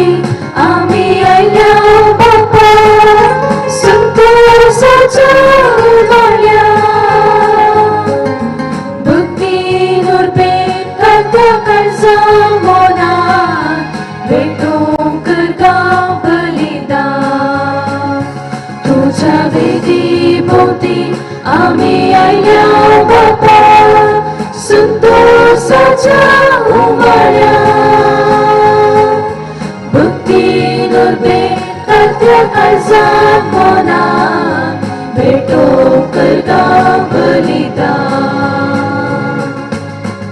भोंवती आमी आयल्या बापा संतोषाच्या उमाळ्या भक्तीन उर्बेन करत्या काळजा मनान भेटोवंक करता बलिदान तुज्या वेदी भोंवती आमी आयल्या बापा संतोषाच्या उमाळ्या भक्तीन उर्बेन करत्या काळजा मनान भेटोवंक करता बलिदान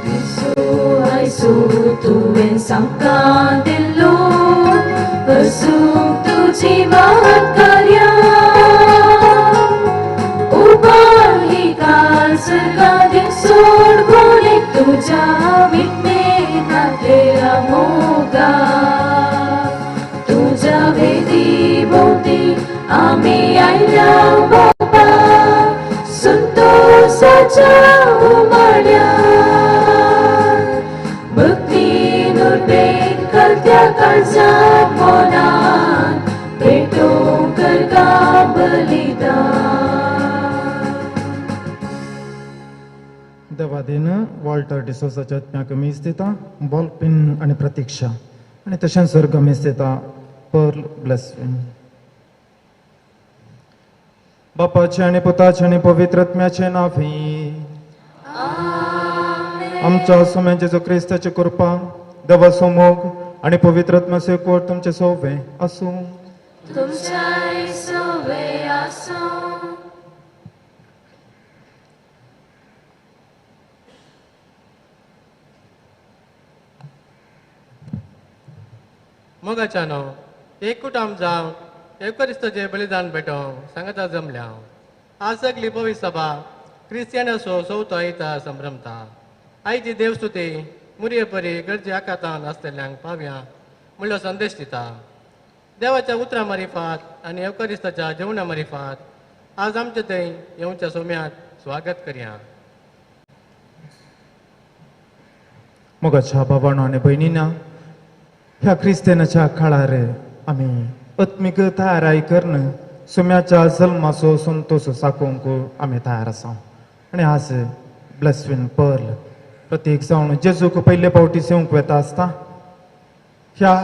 जेजू आयजू तुवें सामकां दिल्लो वसूंक तुजी महत्कार्यां उबार ही काल सर्गादीक सोड बोलीक तुज्या मिटमेनांतल्या मोगा तुज्या वेदी भोंवती आमी आयल्या बापा संतोषाच्या उमाळ्या भक्तीन उर्बेन करत्या काळजा मनान भेटोवंक करता बलिदान. देवादीन वॉल्टर डिसोजाच्या आत्म्याक मीस दिता बॉलपीन आनी प्रतिक्षा आनी तशेंच सर्ग मीस दिता पर्ल ब्लेसवीन. बापाचें आनी पुताचें आनी पवित्र आत्म्याचें नांवी. आमच्या सोम्या जेजू क्रिस्ताची कृपा, देवाचो मोग आनी पवित्र आत्म्याचो एकवट तुमचें सोवे आसूं. तुमच्याय सोवे आसूं. मोगाच्यानो, एकूट जावन एवकरिस्ताचें बलिदान भेटोवंक सांगाता जमल्या. आज सगली पवित्र सभा क्रिस्तियानाचो चवथो आयतार संभ्रमता. आयची देवस्तुती मुरये परी गरजे आकांतान आसतल्यांक पावया म्हणलो संदेश दिता. देवाच्या उतरां मारिफात आनी एवकरिस्ताच्या जेवणा मारिफात आज आमचे थंय येवच्या सोम्यात स्वागत करया. मोगाच्या बाबांनो आनी भयणीना, ह्या क्रिस्तियनाच्या काळार आमी आत्मीक तयाराय करून सुम्याच्या जल्माचो संतोश साकोवंक आमी तयार आसा. आनी आज ब्लेसवीन पर्ल प्रत्येक जावन जेजूक पयले फावटी सेवंक वेता आसता, ह्या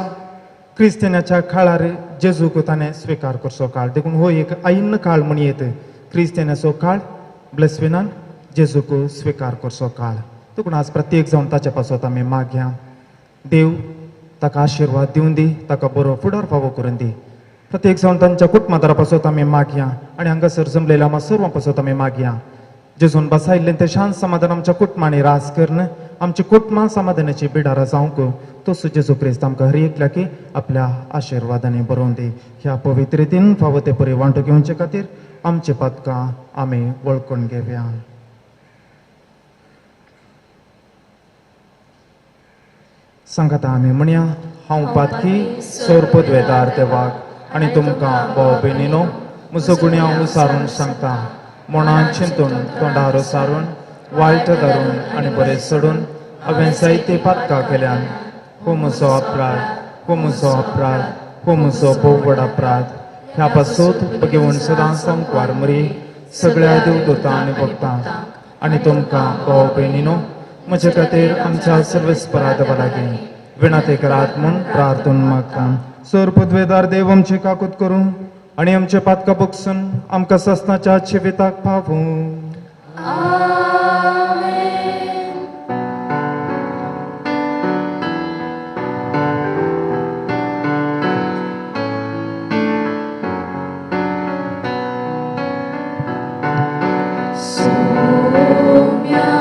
क्रिस्तियनाच्या काळार जेजूक ताणें स्विकार करचो काळ. देखून हो एक ऐन काळ म्हण येत क्रिस्तियनाचो काळ, ब्लेसविनान जेजूक स्विकार करचो काळ. देखून आज प्रत्येक जावन ताच्या पासत आमी मागया, देव ताका आशिर्वाद दिवन दी, ताका बरो फुडार फावो करून दी. प्रत्येक जावन तांच्या कुटुंबादारा पासत आमी मागया आनी हांगासर जमलेल्या आमा सर्वां पासत आमी मागया. जेजून बसायल्लें तें शांत समाधान आमच्या कुटुंबांनी रास करून आमची कुटुंबां समाधानाची बिडारां जावंक तसो जेजू क्रिस्त आमकां हर एकल्याकी आपल्या आशिर्वादांनी बरोवन दी. ह्या पवित्र रितीन फावो ते परी वांटो घेवचे खातीर आमचे पातकां आमी वळखून घेवया. सांगाता आमी म्हणया, हांव पातकी सोर पदवेदार देवाक आनी तुमकां भाव भयणीनो म्हजो गुण्यांव उसारून सांगता. मनान चिंतून, तोंडार सारून, वायट धरून आनी बरें सोडून हांवें जायते पातकां केल्यान. हो म्हजो अपराध, हो म्हजो अपराध, हो म्हजो भोव व्हड अपराध. ह्या पासून भगेवन सदां संकवार मरी सगळ्या देवदूतां आनी भक्तांक आनी तुमकां भाव भयणीनो म्हजे खातीर आमच्या सर्वेस्परा देवा लागीं विणाते करात म्हूण प्रार्थून मागता. सोर पदवेदार देव आमचे काकूत करूं आनी आमचे पातकां बगसून आमकां सस्नाच्या जिविताक पावूं. सोम्या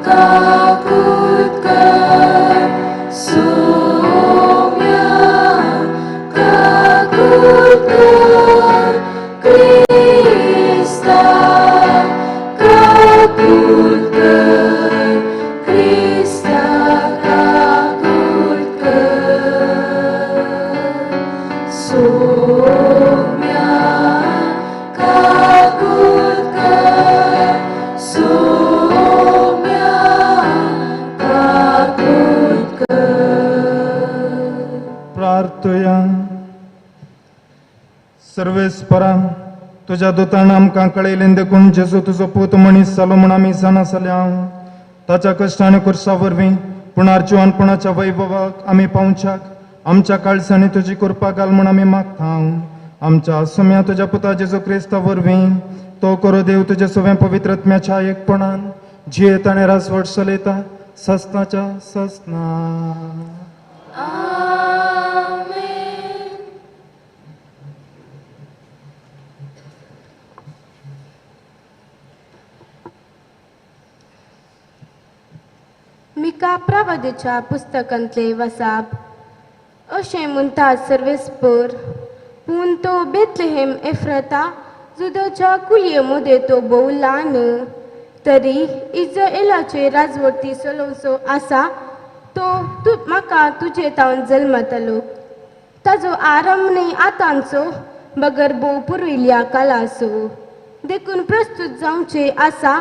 काकूत कर, सोम्या काकूत कर, क्रिस्ता काकूत. सर्वेस्परा, तुज्या दुतान आमकां कळयलें देखून जेजू तुजो पूत मनीस जालो म्हूण आमी जाणा जाल्या. ताच्या कश्ट आनी खुर्सा वरवीं पुनर्जिवनपणाच्या वैभवाक आमी पावच्याक आमच्या काळजांनी तुजी कृपा घाल म्हूण आमी मागता. आमच्या सुम्या तुज्या पुता जेजू क्रिस्ता वरवीं, तो करो देव तुज्या सगळ्या पवित्र आत्म्याच्या एकपणान जियेत आनी राजवट चलयता ससनाच्या ससना. आमेन. मिका प्रवादेच्या पुस्तकांतले वसाप. अशें म्हणटा सर्वेस्पर, पूण तो बेतलेहेम एफ्रता जुदोच्या कुलये मदें तो भोव ल्हान, तरी इज्रायलाचे राजवटी चलोवचो आसा तो तूं म्हाका तुजे तावन जल्मतलो. ताजो आरंभ न्हय आतांचो बगर भोव पुर्विल्ल्या कालाचो. देखून प्रस्तूत जावचें आसा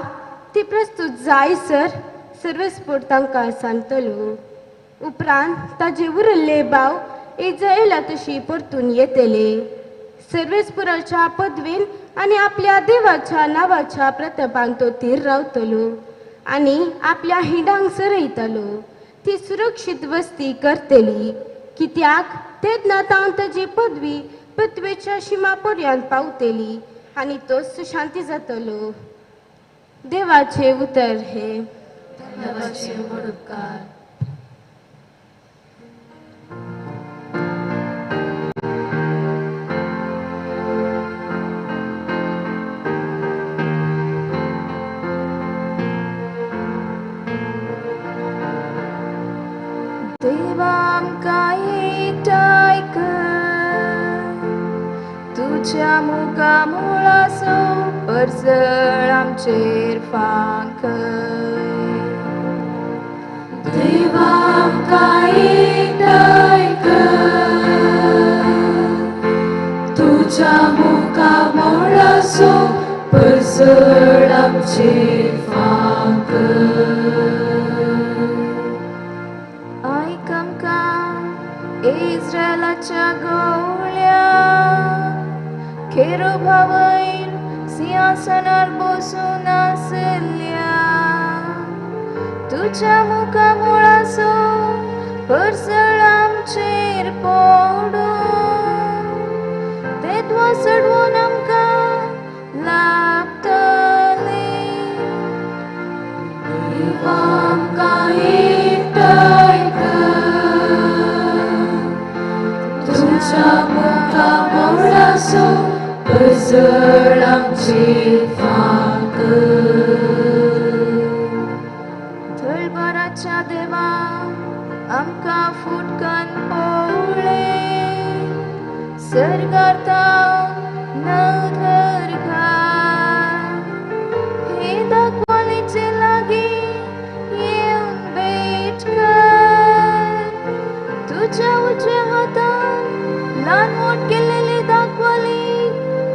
ती प्रस्तूत जायसर सर्वेस्पर तांकां सांगतलो. उपरांत ताजे उरिल्ले भाव इज्रायला तशी परतून येतले. सर्वेस्पराच्या पदवेन आनी आपल्या देवाच्या नांवाच्या प्रतापान तो थीर रावतलो आनी आपल्या हिंडांक सरयतलो. ती सुरक्षीत वस्ती करतली, कित्याक तेन्ना तावन ताजी पदवी पृथ्वेच्या शिमा पर्यंत पावतली आनी तो सुशांती जातलो. देवाचें उतर हें. देवाचे व्हड उपकार. देवा आमकां एकठांय कर, तुज्या मुखा मुळासो परजळ आमचेर फांकय. देवा आमकां एकठांय कर, तुज्या मुखा मुळासो परजळ आमचेर फांकय. आयक आमकां इस्रायलाच्या गवळ्या, खेरुबा वयर सिंहासनार बसून आशिल्ल्या, तुज्या मुखा मुळासो परजळ आमचेर पडूं, तेद्वा चडवून आमकां लाभतलें. देवा आमकां एकठांय कर, तुज्या मुखा मुळासो परजळ आमचेर फांकय. थळभराच्या देवा आमकां फुटकन पवळे, सर्गार तावन नदर घाल, हे दाखवणेचे लागीं येवन भेट कर. तुज्या उजव्या हातान ल्हान मोट केलेली दाखवली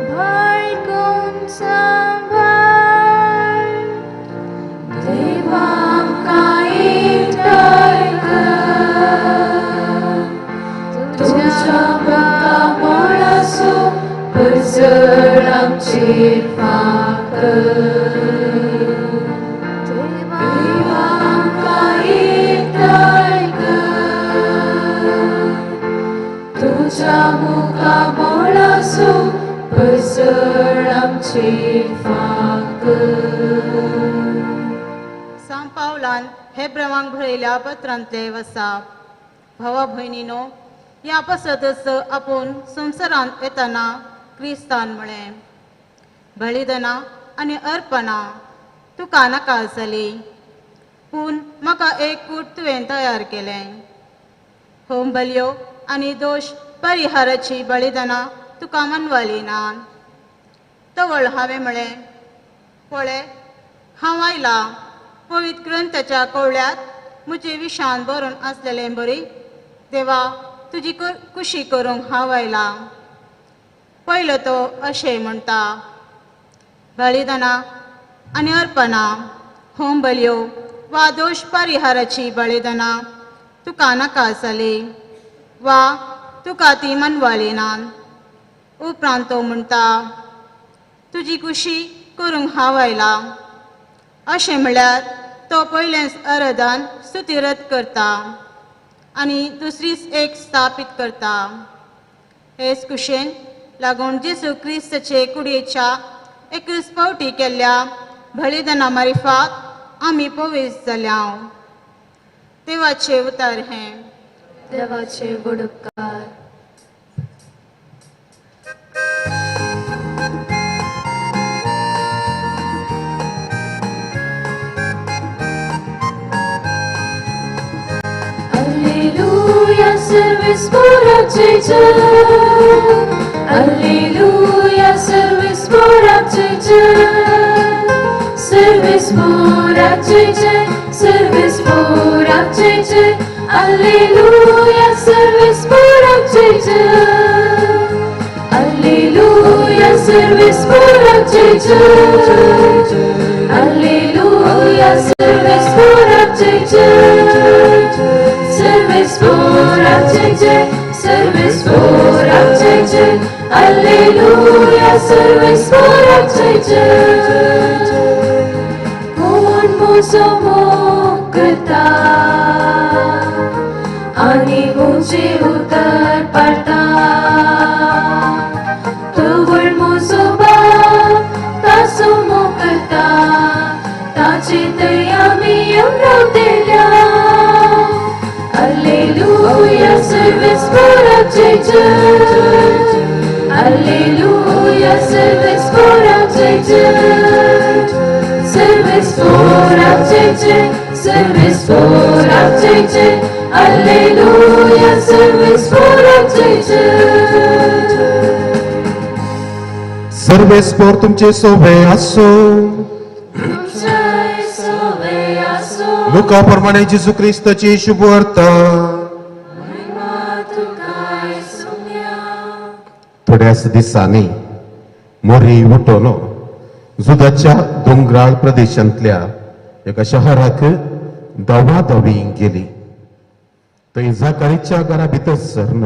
बाळगून सांबाळ. देवा आमकां एकठांय कर, तुज्या मुखा मुळासो परजळ आमचेर फांकय. देवा देवा आमकां एकठांय कर, तुज्या मुखा मुळासो परजळ आमचेर फांकय. सांत पावलान हेब्रेवांक बरयल्या पत्रांतले वसाप. भावा भयणीनो, ह्या पसतच आपूण संवसारांत येतना क्रिस्तान म्हळें, बलिदानां आनी अर्पणां तुका नाका जाली, पूण म्हाका एक कूट तुवें तयार केलें. होम बलयो आनी दोश परिहाराची बलिदानां तुका मनवाली ना. तवळ हांवें म्हळें, पळय हांव आयलां, पवित्र ग्रंथाच्या कवळ्यांत म्हजे विशान बरोवन आसलेलें बरी देवा तुजी कुशी करूंक हांव आयलां. पयलो तो अशें म्हणटा, बलिदानां आनी अर्पणां, होम बलयो वा दोश परिहाराची बलिदानां तुका नाका जाली वा तुका ती मनवाली ना. उपरांत तो म्हणटा, तुजी कुशी करूंक हांव आयला. अशें म्हळ्यार तो पयलेंच अरदान स्तुतिरत करता आनी दुसरीच एक स्थापीत करता. हेच कुशेन लागून जेजू क्रिस्ताचे कुडयेच्या एकच फावटी केल्ल्या बलिदाना मारिफात आमी पवित्र जाल्या. देवाचे उतर हें. देवाचे वडपकार. Alleluia, सर्वेस्पोराचे जय. Alleluia, सर्वेस्पोराचे जय. सर्वेस्पोराचे जय, सर्वेस्पोराचे जय. Alleluia, सर्वेस्पोराचे जय. Alleluia, सर्वेस्पोराचे जय. Alleluia, सर्वेस्पोराचे जय. सर्वेस्पोराचे जय, सर्वेस्पोराचे जय. Alleluia, सर्वेस्पोराचे जय. कोण म्हजो मोग करता आनी म्हजें उतर पाळता, तवळ म्हजो बाप ताचो मोग करता, ताचे दया मी रावतल्या. Alleluia, सर्वेस्पोराचे जय. Alleluia, सर्वेस्पोराचे जय. सर्वेस्पोराचे जय, सर्वेस्पोराचे जय. Alleluia, सर्वेस्पोराचे जय. सर्वेस्पोर तुमचे सोबे आसो. तुमचे सोबे आसो. लुका प्रमाणे जेजू क्रिस्ताची शुभवार्ता. थोड्याच दिसांनी मोरी उठोन जुदाच्या दोंगराळ प्रदेशांतल्या एका शहराक धांवाधावी गेली. थंय जाकारीच्या घरा भितर सरन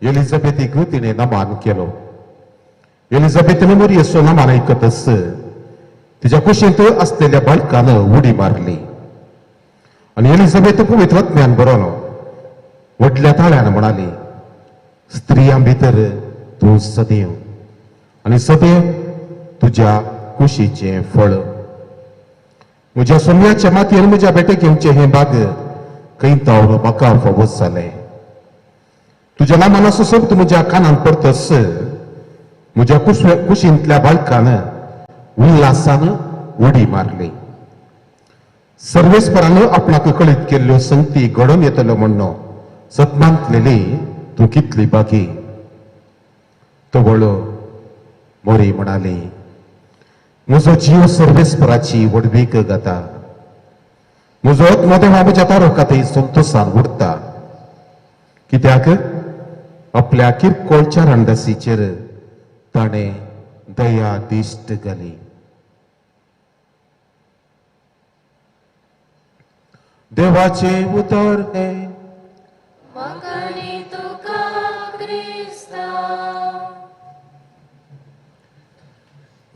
एलिझाबेथीक तिणें नमान केलो. एलिझाबेथीन मोरयेचो नमान आयकतच तिच्या कुशींत आसलेल्या बाळकान उडी मारली आनी एलिझाबेथ पवित्र आत्म्यान बरोवन व्हडल्या ताळ्यान म्हणाली, स्त्रियां भितर तूं सदैव आनी सदैव तुज्या कुशीचें फळ. म्हज्या सोम्याच्या मातयेन म्हज्या बेटे घेवचें हें बाग खंय तावन म्हाका फावो जालें. तुज्या नामानाचो शब्द म्हज्या कानान पडतच म्हज्या कुशींतल्या बाळकान उल्हासान उडी मारली. सर्वेस्परान आपणाक कळीत केल्ल्यो संगती घडोवन येतलो म्हणून सतमांतलेली तूं कितली बाकी. तवळ मोरी म्हणाली, म्हजो जीव सर्वेस्पराची व्हडवीक गाता. म्हजो आत्मो देवा म्हज्या तारकातय संतोसान उरता. कित्याक आपल्या किरकोळच्या रांडसीचेर ताणें दया दिश्ट घाली. देवाचें उतर हें.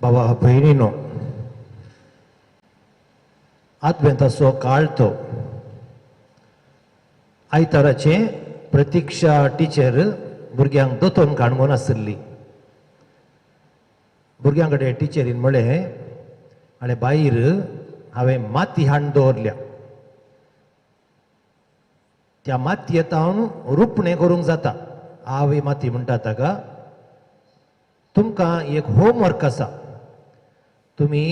बाबा भयणीनो, आदवेंताचो काळ तो आयताराचें प्रतिक्षा टिचर भुरग्यांक दोतोन काणगोन आशिल्ली. भुरग्यां कडेन टिचरीन म्हळें, आनी भायर हांवें माती हाडून दवरल्या, त्या मातयेंत हांव रुपणें करूंक जाता. आवे माती म्हणटा ताका. तुमकां एक होमवर्क आसा, तुमी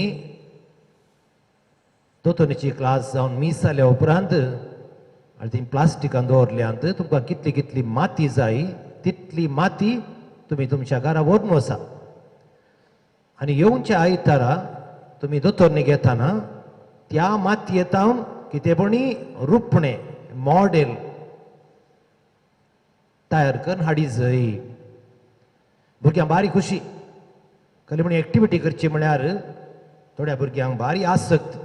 दोतोनीची क्लास जावन मीस जाल्या उपरांत आनी ती प्लास्टिकान दवरल्यांत तुमकां कितली कितली माती जाय तितली माती तुमी तुमच्या घरा व्हरून वचा आनी येवच्या आयतारा तुमी दोतोरनी घेताना त्या मातयेंत हांव कितेंपणी रुपणें मॉडेल तयार करून हाडी जाय. भुरग्यांक बारी खुशी कसली म्हण एक्टिविटी करची म्हळ्यार थोड्या भुरग्यांक बारी आसक्त.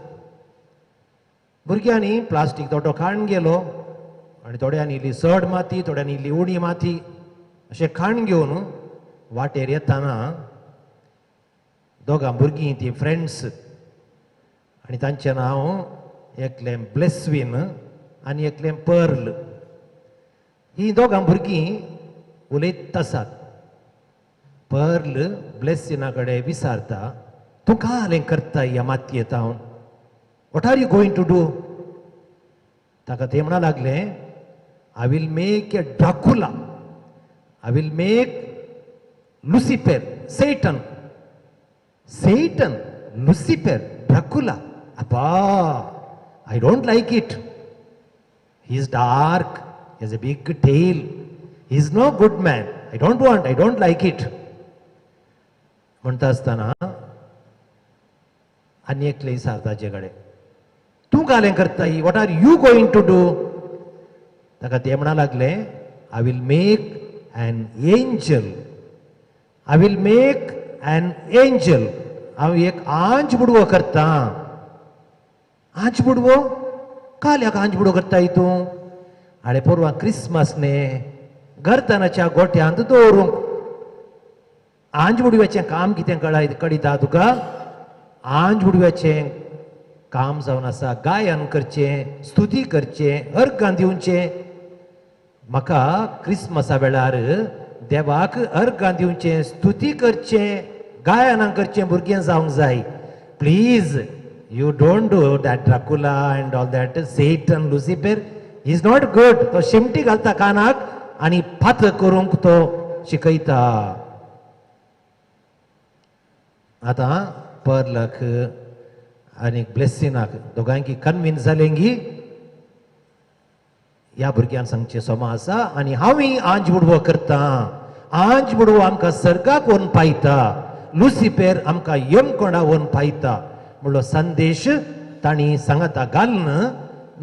भुरग्यांनी प्लास्टीक थोडो खाण गेलो आनी थोड्यांनी इल्ली चड माती, थोड्यांनी इल्ली उणी माती अशें खाण घेवन वाटेर येताना दोगां भुरगीं ती फ्रेंड्स आनी तांचें नांव एकलें ब्लेसवीन आनी एकलें पर्ल. ही दोगां भुरगीं उलयत आसात. पर्ल ब्लेसिना कडेन विचारता, तूं कालें करता ह्या मातयेंत हांव, what are you going to do? ताका तें म्हणा लागलें, I will make a Dracula, I will make Lucifer, Satan, Satan, Lucifer, Dracula. Appa, I don't like it. He is dark, he has a big tail, he is no good man, I don't want, I don't like it. म्हणटा आसतना आनी एकलें विचारता ताजे कडेन, तूं कालें करता, what are you going to do? ताका तें म्हणा लागलें, I will make an angel, I will make an angel. हांव एक आंज बुडवो करता. आंज बुडवो? काल्याक आंज बुडवो करताय तूं? आडे पोरवा क्रिसमस न्ही गर्दनाच्या गोट्यांत दवरूंक. आंज बुडव्याचें काम कितें कळिता तुका? आंज बुडव्याचें काम जावन आसा गायन करचें, स्तुती करचें, अर्गां दिवचें. म्हाका क्रिसमसा वेळार देवाक अर्गां दिवचें, स्तुती करचें, गायनां करचें भुरगें जावंक जाय. Please you don't do that Dracula and all that Satan, Lucifer is not good. तो शिमटी घालता कानाक आनी पात करूंक तो शिकयता. आतां पर्लाक आनी ब्लेसिनाक दोगांयकी कन्विन्स जालें की ह्या भुरग्यान सांगचें सोमा आसा आनी हांवूय आंज बुडवो करता. आंज बुडवो आमकां सर्गाक व्हरून पायता, लुसिपेर आमकां यमकोंडा व्हरून पायता म्हणलो संदेश तांणी सांगाता घालून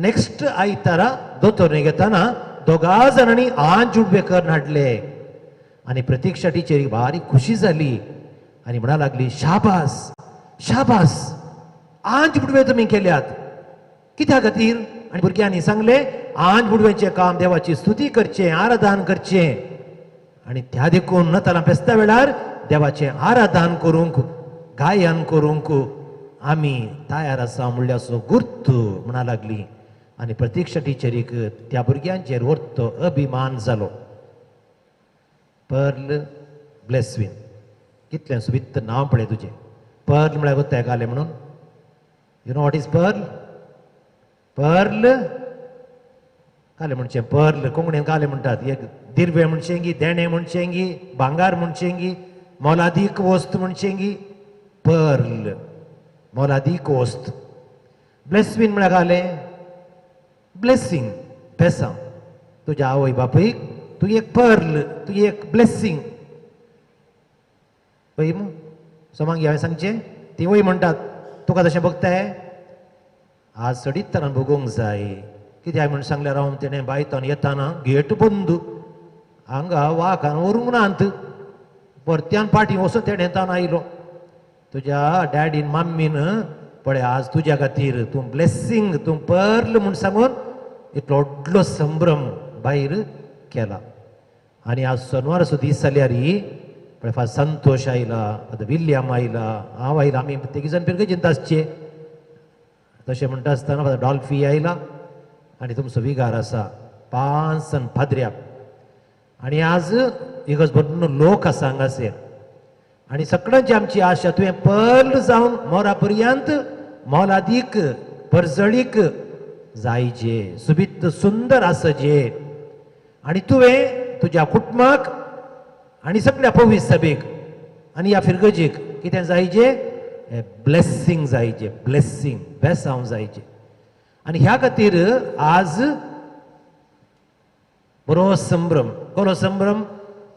नेक्स्ट आयतारा दोतोरने घेताना दोगा जाणांनी आंज उडवे करून हाडले. आनी प्रतिक्षा टिचरीक बारीक खुशी जाली आनी म्हणा लागली, शाबास शाबास, आंज बुडवे तुमी केल्यात कित्या खातीर? आनी भुरग्यांनी सांगलें, आंज बुडव्याचें काम देवाची स्तुती करचें, आराधन करचें. आनी त्या देखून नतालां फेस्ता वेळार देवाचें आराधन करूंक, गायन करूंक आमी तयार आसा म्हणल्याचो गुर्त म्हणा लागली. आनी प्रतिक्षा टिचरीक त्या भुरग्यांचेर व्हडलो अभिमान जालो. पर्ल ब्लेसवीन, कितलें सुवित्त नांव पळय तुजें. पर्ल म्हळ्यार गोत्ताय घालें म्हणून, you know what is pearl? Pearl कालें म्हणचें, पर्ल कोंकणीन कालें म्हणटात, एक दिर्वे म्हणचें गी, देणें म्हणचें गी, भांगार म्हणचें गी, मोलादीक वस्त म्हणचें गी, पर्ल मोलादीक वस्त. ब्लेसवीन म्हळ्यार घालें ब्लेसींग, बेसांव. तुज्या आवय बापूयक तूं एक पर्ल, तूं एक ब्लेसींग. पळय मू सोमांक हांवें सांगचें ती वय म्हणटात, तुका तशें भोगताय? आज सडीत तरान भोगूंक जाय. कित्याक म्हूण सांगल्यार हांव तेणें बायतान येताना गेट बंद, हांगा वागान व्हरूंक नात, परत्यान फाटीं वचून तेणें तान आयलो. तुज्या डॅडीन मम्मीन पळय आज तुज्या खातीर तूं ब्लेसींग, तूं पर्ल म्हूण सांगून इतलो व्हडलो संभ्रम भायर केला. आनी आज सोनवाराचो दीस जाल्यार पळय फाल्यां संतोश आयला, आतां विल्यम आयला, हांव आयला, आमी तेगी जाण पिरगेजींत आसचे. तशें म्हणटा आसतना फाल्यां डॉल्फी आयला आनी तुमचो विगार आसा 5 जाण पाद्र्याक. आनी आज इगर्ज भरून लोक आसा हांगासर आनी सगळ्यांची आमची आशा तुवें पर्ल जावन मोरा पर्यंत मोलादीक परजळीक जायजे, सुबीत सुंदर आसजे. आनी तुवें तुज्या कुटुंबाक आनी सगळ्या पवित्र सभेक आनी ह्या फिरगजेक कितें जायजे? ब्लेसींग जायजे, ब्लेसींग, बेसांव जायजे. आनी ह्या खातीर आज बरो संभ्रम. कोलो संभ्रम?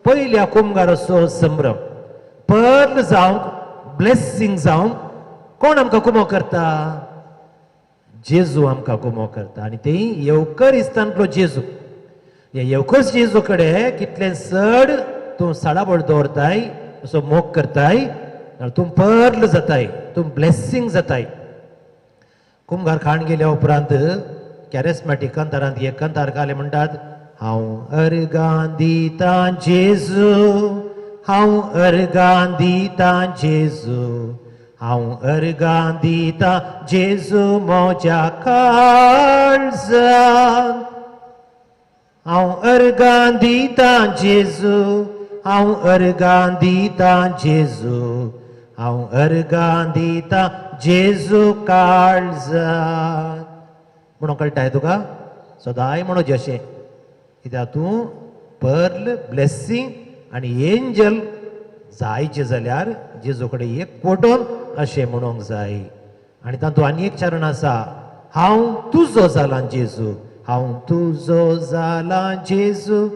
पयल्या कुमगाराचो संभ्रम. पर्ल जावंक, ब्लेसींग जावंक कोण आमकां कुमो करता? जेजू आमकां कुमो करता. आनी तें येवकरिस्तांतलो जेजू. ह्या येवकर जेजू कडेन कितलें चड तूं साडाबळ दवरताय, असो मोग करताय, तूं पर्ल जाताय, तूं ब्लेसींग जाताय. कुमगार खाण गेल्या उपरांत कॅरेस्मॅटीक कंतारांत एक कंतार घाले म्हणटात, हांव अर्गां दितां जेजू, हांव अर्गां दितां जेजू, हांव अर्गां दितां जेजू म्हज्या काळजांत, हांव अर्गां दितां जेजू, हांव अर्गां दितां जेजू, हांव अर्गां दितां जेजू काळजांत. म्हणून कळटाय तुका? सदांय म्हणून अशें, कित्याक तूं पर्ल ब्लेसींग आनी एंजल जायचें जाल्यार जेजू कडेन एक कोटोन अशें म्हणूंक जाय. आनी तातूंत आनी एक चरण आसा, हांव तुजो जालां जेजू, हांव तुजो जालां जेजू,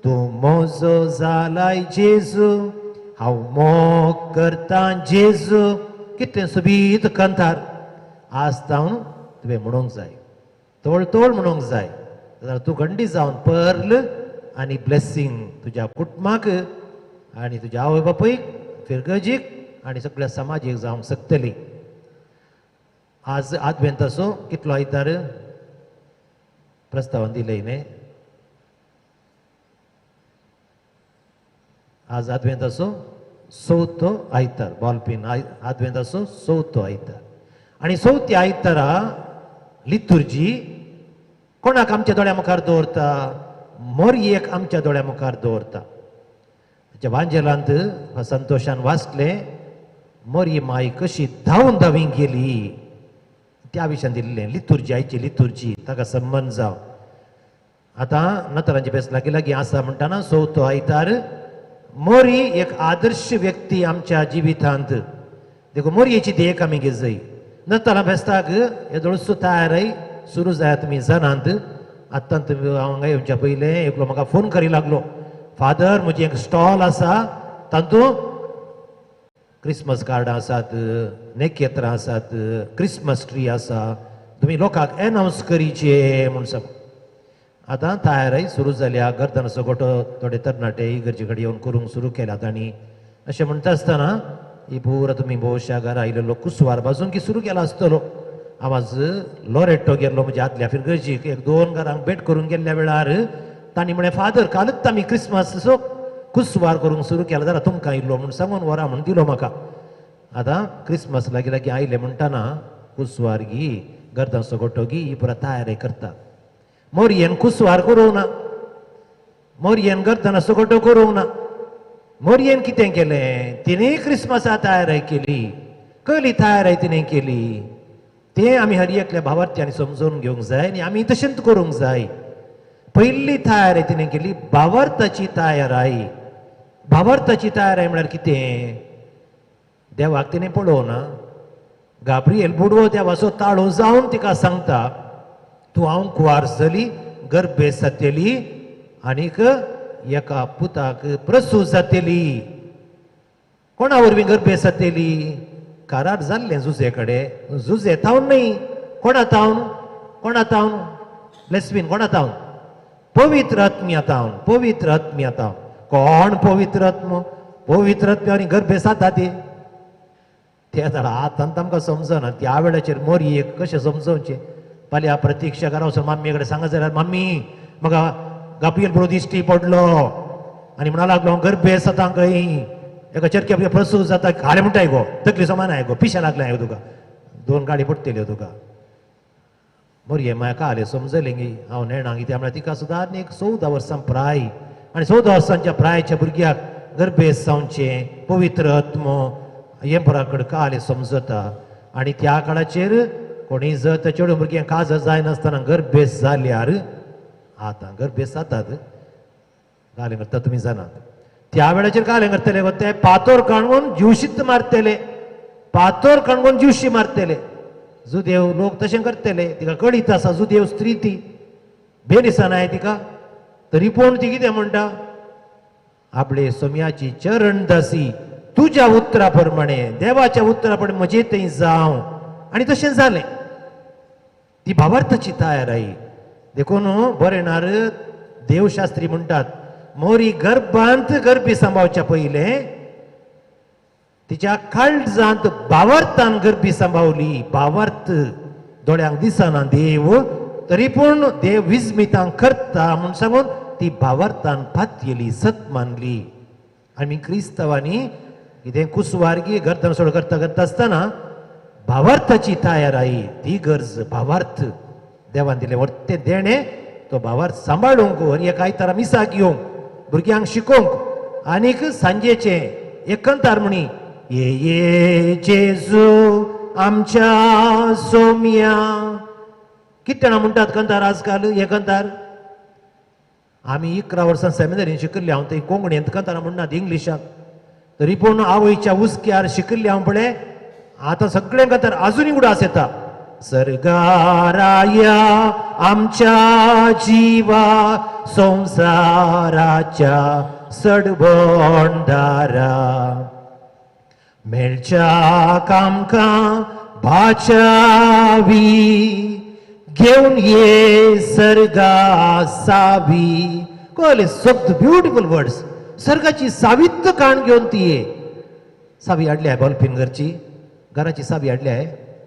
तूं म्हजो जालाय जेजू, हांव मोग करतां जेजू. कितलें सोबीत कंतार. आज तावन तुवें म्हणूंक जाय, तोळ तोळ म्हणूंक जाय, जाल्यार तूं गंडी जावन पर्ल आनी ब्लेसींग तुज्या कुटुंबाक आनी तुज्या आवय बापूयक, फिरगजीक आनी सगळ्या समाजीक जावंक शकतली. आज आदवेंताचो कितलो आयतार प्रस्तावन दिलें न्ही? आज आदवेंताचो चवथो आयतार, बॉलपीन आदवेंताचो चवथो आयतार. आनी चवथ्या आयतारा लितुर्जी कोणाक आमच्या दोळ्या मुखार दवरता? मोरयेक आमच्या दोळ्या मुखार दवरता. वांजेलांत संतोशान वाचलें, मोरये माय कशी धांवन धांवी गेली त्या विशयान दिल्लें. लितुर्जी, आयची लितुर्जी ताका संबंद जावं. आतां नतरांचे बेस लागीं लागीं आसा म्हणटाना चवथो आयतार मोरी एक आदर्श व्यक्ती आमच्या जिवितांत. देखून मोरयेची देख आमी घेजय. नतरां फेस्ताक येदोळसो तयारय सुरू जाय तुमी जाणांत. आतां तुमी हांव हांगा येवच्या पयलें एकलो म्हाका फोन करी लागलो, फादर म्हजें एक स्टॉल आसा, तातूंत क्रिसमस कार्डां आसात, नेकेत्रां आसात, क्रिसमस ट्री आसा, तुमी लोकांक एनावन्स करीचे म्हूण सांग. आतां तयारय सुरू जाल्या. गर्दनाचो गोटो थोडे तरणाटे इगर्जे कडेन येवन करूंक सुरू केल्यात. आनी अशें म्हणटा आसतना ही पुरा तुमी भोवशा घरा आयिल्लो कुसवार बाजून की सुरू केला आसतलो. आवाज लोरेटो गेल्लो म्हज्या आदल्या फिरगर्जीक एक दोन घरांक भेट करूंक गेल्ल्या वेळार तांणी म्हळें, फादर कालूच आमी क्रिसमसाचो कुसवार करूंक सुरू केला, जाल्यार तुमकां इल्लो म्हूण सांगून वरा म्हूण दिलो म्हाका. आतां क्रिसमस लागीं लागीं आयले म्हणटाना कुसवार गी गर्दांचो गोटो गी ही पुरा तयारी करता. मोरयेन कुसवार करूंक ना, मोरयेन गर्दनाचो गोटो करूंक ना. मोरयेन कितें केलें? तिणें क्रिसमसा तयारी केली. कसली तयारी तिणें केली तें आमी हर एकल्या भावार्थ्यांनी समजून घेवंक जाय आनी आमी तशेंच करूंक जाय. पयली तयारी तिणें केली भावार्थाची तयाराय. भावार्थाची तयाराय म्हळ्यार कितें? देवाक तिणें पळोवना. गाब्रिएल बुडवो देवाचो ताळो जावन तिका सांगता, तूं हांव कुवार जाली, गर्भे जातली आनीक एका पुताक प्रसूत जातली. कोणा वरवीं गर्भे जातली? करार जाल्लें जुजे कडेन. जुजे तावन न्हय, कोणा तावन? कोणा तावन? लेस्वीन कोणा तावन? पवित्र आत्म्या तावन. पवित्र आत्म्या तावन. कोण पवित्र आत्मो? पवित्र आत्म्या आनी गर्भे जाता ती ते आतां आमकां समजना. त्या वेळाचेर मोरयेक कशें समजोवचें? फाल्यां प्रतिक्षा घरा वचून मम्मी कडेन सांगत जाल्यार, मम्मी म्हाका गाब्रिएल बरो दिश्टी पडलो आनी म्हणा लागलो गर्भे जाता खंय, एका चरख्या प्रसूत जाता. घाले म्हणटाय गो, तकली समान आय गो, पिशें लागलें गो तुका, दोन गाडी पडटल्यो तुका. मोरये म्हाका आलें समजलें गी हांव नेणा कित्याक म्हळ्यार तिका सुद्दां आनी एक 14 वर्सां प्राय, आनी 14 वर्सांच्या प्रायच्या भुरग्याक गर्भेस जावचें पवित्र आत्मो हें बरा कडेन समजता. आनी त्या काळाचेर कोणी जर त्या चेडूं भुरग्यांक काजर जायनासतना गर्भेस जाल्यार, आतां गर्भेस जातात गालें करता तुमी जाणात, त्या वेळाचेर कालें करतले ते पातोर काणून ज्युशीत मारतले, पातोर काणून ज्युशी मारतले. जुदेव लोक तशें करतले. तिका कळीत आसा जुदेव स्त्री ती बेनिसनाय तिका, तरी पूण ती कितें म्हणटा, आपले सोम्याची चरणदासी तुज्या उतरा प्रमाणे, देवाच्या उतरा प्रमाणे म्हजे थंय जावं. आनी तशें जालें. ती भावार्थाची तयार आई. देखून बरें देवशास्त्री म्हणटात, मोरी गर्भांत गर्भी सांबावच्या पयलें तिच्या काळजांत भावार्थान गर्भी सांबावली. भावार्थ दोळ्यांक दिसना देव, तरी पूण देव विस्मितांक करता म्हूण सांगून ती भावार्थान पातयेली, सत मानली. आनी क्रिस्तांवांनी कितें कुसवार्गी गर्दन सोड करता करता आसतना भावार्थाची तयाराई ती गरज भावार्थ देवान दिलें व्हडतें देणें तो भावार्थ सांबाळूंक आनी एका आयतारा मिसाक येवंक भुरग्यांक शिकोवंक आनीक सांजेचें एकंतार म्हणी ये ये जेजू आमच्या सोम्या. कितें जाणां म्हणटात कंतार आजकाल हे कंतार? आमी 11 वर्सां सेमिनरीन शिकिल्ले हांव थंय कोंकणींत कंतारां म्हणनात इंग्लिशाक, तरी पूण आवयच्या हुस्क्यार शिकिल्ले हांव पळय आतां सगळें कंतार आजुनूय उडास येता. सर्गाराया आमच्या जिवा संवसाराच्या सडबोंडारा मेळच्या कामकां भाचावी घेवन ये सर्गा सावी. कळ्ळें? शब्द ब्युटिफूल वर्ड्स. सर्गाची सावित्त काण घेवन ती ये. सावी हाडली आहे बॉलपीन घरची, घराची सावी हाडली आहे,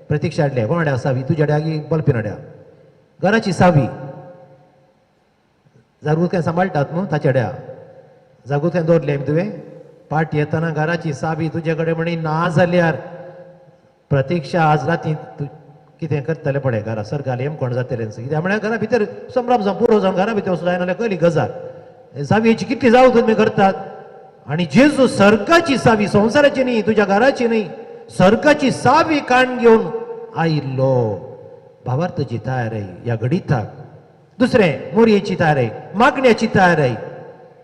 प्रतीक्षा हाडली आहे. कोण हाड्या सावी? तुज्या हाड्या की बॉलपीन हाड्या? घराची सावी जागृत काय सांबाळटात न्हू ताच्या हाड्या जागृत काय दवरली आमी तुवें पाट येतना घराची सावी तुजे कडेन म्हणी ना जाल्यार प्रतीक्षा आज राती तूं कितें करतलें पळय घरा सर्गाल कोण जातलें कित्याक म्हळ्यार घरा भितर संभ्रम जावन पुरो जावन घरा भितर वचूं जायना जाल्यार कळ्ळी गजाल. सावयेची कितली जावं तुमी करतात. आनी जेजू सर्गाची सावी, संवसाराची न्ही, तुज्या घराची न्ही, सर्गाची सावी काण घेवन आयिल्लो. भावार्थाची तयाराय ह्या घडिताक. दुसरें मोरयेची तयाराय, मागण्याची तयाराय.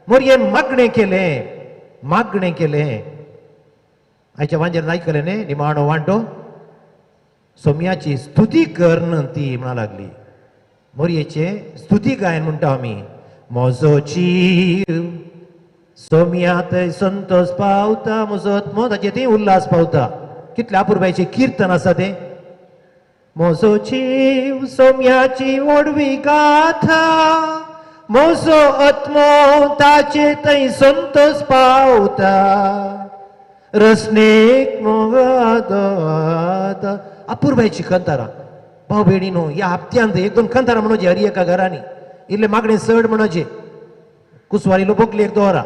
मोरयेन मागणें केलें, मागणें केलें. आयच्या वांजेर आयकलें न्ही निमाणो वांटो सोम्याची स्तुती कर ती म्हणा लागली. मोरयेचें स्तुती गायन म्हणटा आमी. म्हजो जीव सोम्या थंय संतोष पावता, म्हजो आत्मो ताचे थंय उल्हास पावता. कितल्या अपुरबायचें किर्तन आसा तें. म्हजो जीव सोम्याची व्हडवी गाथा, म्हजो आत्मो ताचे थंय संतोष पावता, रसनेक मोगादा. अपुरबायची कंतारां भाव भयणी न्हू ह्या हप्त्यांत एक दोन कंतारां म्हणोवची हर एका घरांनी. इल्लें मागणें चड म्हणोवचें. कुसवार इल्लो बोकली एक दवरा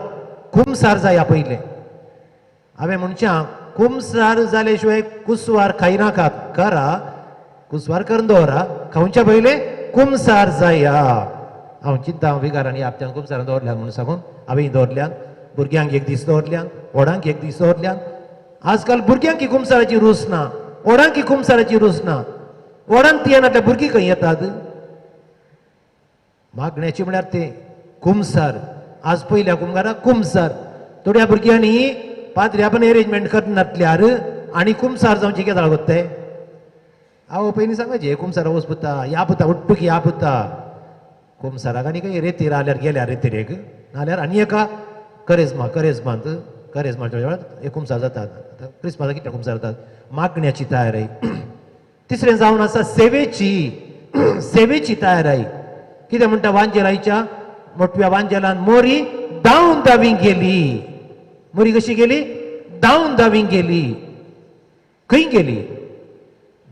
कुमसार जाया पयलें. हांवें म्हणचें कुमसार जाले शिवाय कुसवार खायनाकात. करा कुसवार करून दवरा, खावच्या पयलें कुमसार जाया. हांव चिंता हांव विगारांनी ह्या हप्त्यान कुमसारान दवरल्यान म्हणून सांगून हांवें दवरल्यान भुरग्यांक एक दीस दवरल्यान, व्हडांक एक दीस दवरल्यान. आजकाल भुरग्यांक कुमसाराची रूच ना, व्हडांक कुमसाराची रूच ना. व्हडांक ती येना भुरगीं खंय येतात? मागण्याची म्हळ्यार ते कुमसार. आज पयल्या कुमगाराक कुमसार. थोड्या भुरग्यांनी पाद्री आपण एरेंजमेंट करनातल्यार आनी कुमसार जावचे कितें जाता ते आवय पयलीं सांगाचे कुमसारा वच पुता, ह्या पुता उठ्ठू की ह्या पुता. कुमसाराक आनी खंय रेतीर आल्यार गेल्यार रेतीरेक नाल्यार आनी एका करेजमा, करेजमांत करेजमाच्या वेळार एक कुमसार जातात. आतां क्रिस्मासाक कितले कुमसार जातात. मागण्याची तयाराय. तिसरें जावन आसा सेवेची, सेवेची तयाराय. कितें म्हणटा वांजेलायच्या मोटव्या वांजेलान मोरी धांवन धांवी गेली. मोरी कशी गेली? धांवन धांवी गेली. खंय गेली?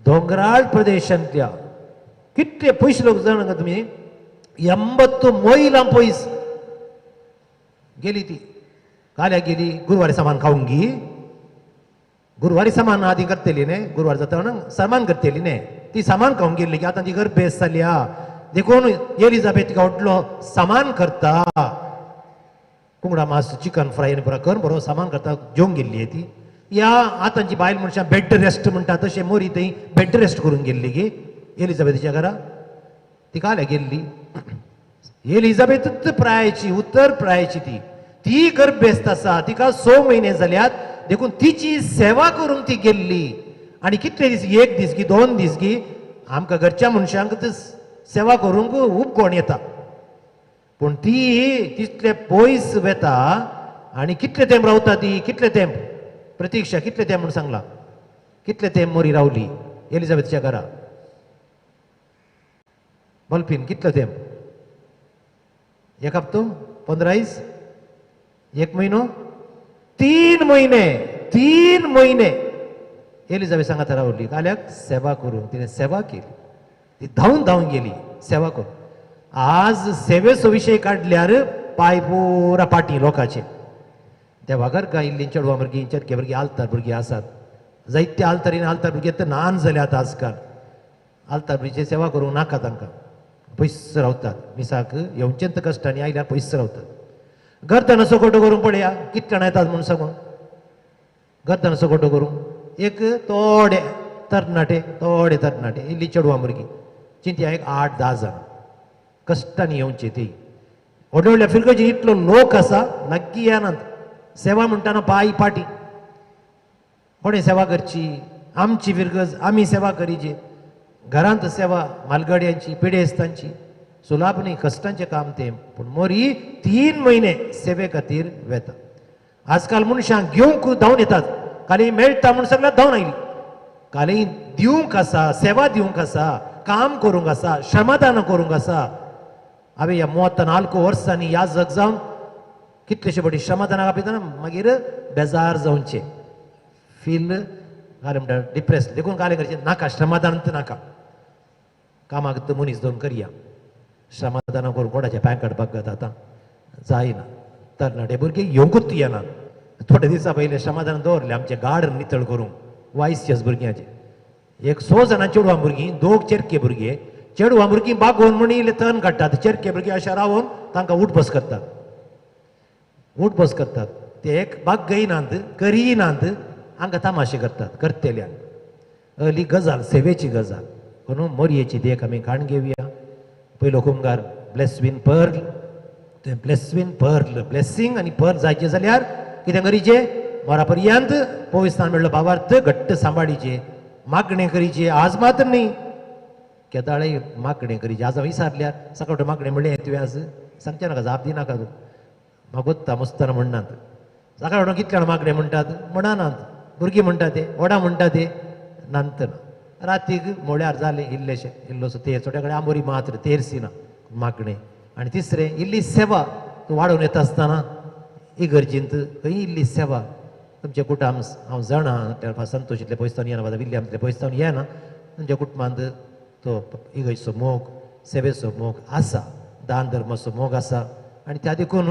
दोंगराळ प्रदेशांतल्या. कितले पयस लोक जाणा का तुमी? 80 मैलां पयस गेली ती. काल्या गेली गुरवारी सामान खावंक गी. गुरवारी सामान आदी करतली न्ही, गुरवार जाता सामान करतली न्ही, ती सामान खावंक गेली की आतां ती गर्भेस्त जाल्या देखून एलिजाबेथ तिका व्हडलो सामान करता. कुंगडा मास चिकन फ्राय आनी पुरा कर बरो सामान करता जेवंक गेल्ली ती. ह्या आतांची बायल मनशां बेड रेस्ट म्हणटा तशें मोरी थंय बेड रेस्ट करूंक गेल्ली गी एलिजाबेथीच्या घरा. ती काल्या गेल्ली. एलिजाबेथूच प्रायची, उत्तर प्रायची ती. ती गर्भेस्त आसा, तिका 6 म्हयने जाल्यात देखून तिची सेवा करूंक ती गेल्ली. आनी कितले दीस, एक दीस गी 2 दीस गी आमकां घरच्या मनशांक सेवा करूंक उपकोण येता. पूण ती तितले पयस वेता आनी कितले तेंप रावता ती? कितले तेंप प्रतीक्षा कितले तेंप म्हूण सांगला? कितले तेंप मोरी रावली एलिजाबेथच्या घरा? बल्पीन कितलो तेंप? एक हप्तो, 15 दीस, 1 म्हयनो, 3 म्हयने. 3 म्हयने एलिजाबेथ सांगात रावली. काल्याक सेवा करूंक तिणें सेवा केली. ती धांवन धांवन गेली सेवा करूंक. आज सेवेचो विशय काडल्यार पांय पुरा पाटी लोकांचे. देवा घरकां इल्लीं चेडवां भुरगीं चेरके भुरगीं आल्तार भुरगीं आसात जायते आल्तारीन आल्तार भुरगीं आतां ल्हान जाल्यात आजकाल आल्तार भुरगीं सेवा करूंक नाका तांकां पयस रावतात मिसाक येवचेंच कश्टांनी आयल्यार पयस रावतात. गर्दनाचो गोटो करूंक पळया कितले जाणां येतात म्हूण सांगून गर्दनाचो गोटो करूंक एक थोडे तरणाटे थोडे तरणाटे इल्ली चेडवां भुरगीं चिंतया एक 8-10 जाणां कश्टांनी येवची ती व्हडल्या व्हडल्या फिरगजी इतलो लोक आसा लागीं येनात. सेवा म्हणटाना पांय पाटी कोणें सेवा करची आमची फिरगज आमी सेवा करीची घरांत सेवा मालगाडयांची पिडेस्तांची सुलाभ न्ही कश्टांचें काम तें पूण मोरी 3 म्हयने सेवे खातीर वेता. आजकाल मनशांक घेवंक धांवन येतात काली मेळटा म्हूण सगळ्यात धांवन आयली काली दिवंक आसा सेवा दिवंक आसा काम करूंक आसा श्रमदान करूंक आसा. हांवें ह्या 34 वर्सांनी ह्या जग जावन कितलेशे फावटी श्रमदानाक आपयतना मागीर बेजार जावचें फील कालें म्हणटा डिप्रेस देखून कालें करचें नाका श्रमदान नाका कामाक तर मनीस दोन करया श्रमदान करून कोणाचें पांय काडपाक जाता आतां जायना. तरणाटे भुरगे येवंकूच येना. थोडे दिसा पयलीं श्रमदान दवरलें आमचें गार्डन नितळ करूंक वायस भुरग्यांचें एक 6 जाणां चेडवां भुरगीं 2 चेरके भुरगे चेडवां भुरगीं बागोवन म्हूण इल्ले तण काडटात चेरके भुरगीं अशें रावन तांकां उठबस करतात उठबस करतात ते एक बागयनात करिनात हांकां तमाशे करतात करतेल्यांक. अली गजाल सेवेची गजाल म्हणून मोरयेची देख आमी काण घेवया. पयलो कुमगार ब्लेसवीन पर्ल तें ब्लेसवीन पर्ल ब्लेसींग आनी पर्ल जायचें जाल्यार कितें करीचें मोरा पर्यंत पविस्तान मेळ्ळो भावार्थ घट्ट सांबाळीचें मागणें करीचें आज मात्र न्ही केदाळे मागणें करीचें. आज हांव विसारल्यार सकाळ मागणें म्हणलें तुवें आज सांगचें नाका जाप दिनाका तूं मागोत्ता मुस्ताना म्हणनात सकाळ कितले जाणां मागणें म्हणटात म्हणनात भुरगीं म्हणटा ते व्हडा म्हणटा ते नंतर रातीक म्हळ्यार जालें इल्लेशें इल्लोसो तेर थोड्या कडेन आंबोरी मात्र तेरसी ना मागणें. आनी तिसरें इल्ली सेवा तूं वाडोवन येता आसतना इगर्जींत खंय इल्ली सेवा तुमच्या कुटुंब हांव जाणा संतोशींतले पयसतावन येना विल्यमतले पयसतावन येना तुमच्या कुटुंबांत तो इगर्जचो मोग सेवेचो मोग आसा दान धर्माचो मोग आसा आनी त्या देखून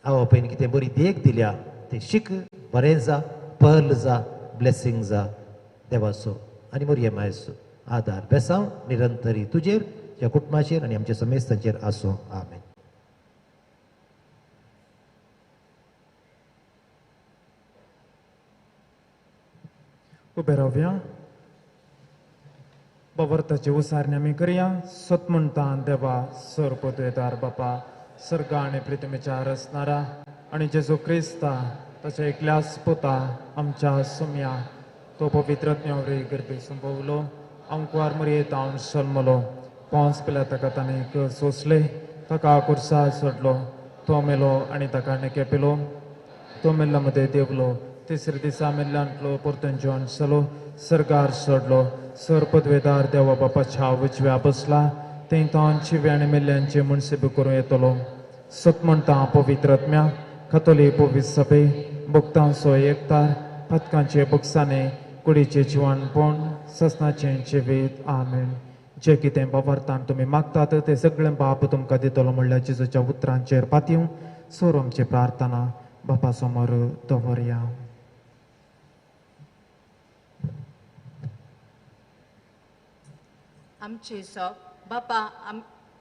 आवय बापायन कितें बरी देख दिल्या तें शीक बरें जा पर्ल जा ब्लेसींग जा देवाचो आनी मोरये मायचो आदार बेसांव निरंतरी तुजेर तुज्या कुटुंबाचेर आनी आमच्या समेस्तांचेर आसूं. आमेन. उबे रावया बाबर्थाची उसारणी आमी करया. सत म्हणटा देवा सर पदवेदार बापा सर्गा आनी पृथ्वीच्या रचणारा आनी जेजू क्रिस्ता ताच्या एकल्याच पुता आमच्या सुम्या तो पवित्र ज्ञावरी गर्भी संभवलो अंकुवार मरये तावन जल्मलो पोंस पिल्या ताका ताणें सोंसले ताका कुर्सा सोडलो तो मेलो आनी ताका नेके पिलो तो मेल्ल्या मदें देवलो तिसरे दिसा मेल्ल्यांतलो परतून जिवन जालो सरकार सोडलो सर पदवेदार देवा बापाच्या उजव्या बसला थंय तावन शिव्या आनी मेल्ल्यांचे मुनसिब करूं येतलो. सत म्हणटा पवित्र आत्म्या कथोली पवित्र सभे भक्तांचो एकतार पथकांचे बक्षाने कुडीचें जिवनपण ससनाचें जिवीत. आमेन. जे कितें बाबार्थान तुमी मागतात तें सगळें बाप तुमकां दितलो म्हणल्यार जेजूच्या उतरांचेर पातयेवन सोर आमची प्रार्थना बापा समोर दवरया. आमचे सोप बापा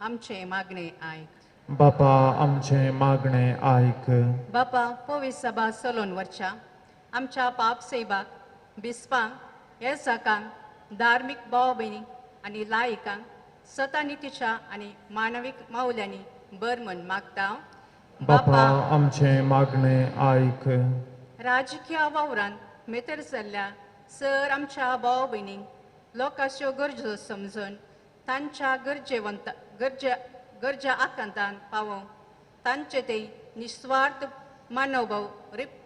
आमचें मागणें आयक. बापा आमचें मागणें आयक. बापा पवित्र सभा चलोवन व्हरच्या आमच्या पाप सेवाक बिस्पांक येसाकांक धार्मीक भाव भयणींक आनी लायकांक सतानितीच्या आनी मानवीक मावल्यांनी बर म्हण मागता. बापा आमचें मागणें आयक. राजकीय वावरांत मेतर जाल्ल्या सर आमच्या भाव भयणींक लोकांच्यो गरजो समजून तांच्या गरजेवंत गरजे गरजा आकांतान पावोवंक तांचे ते निस्वार्थ मानवभाव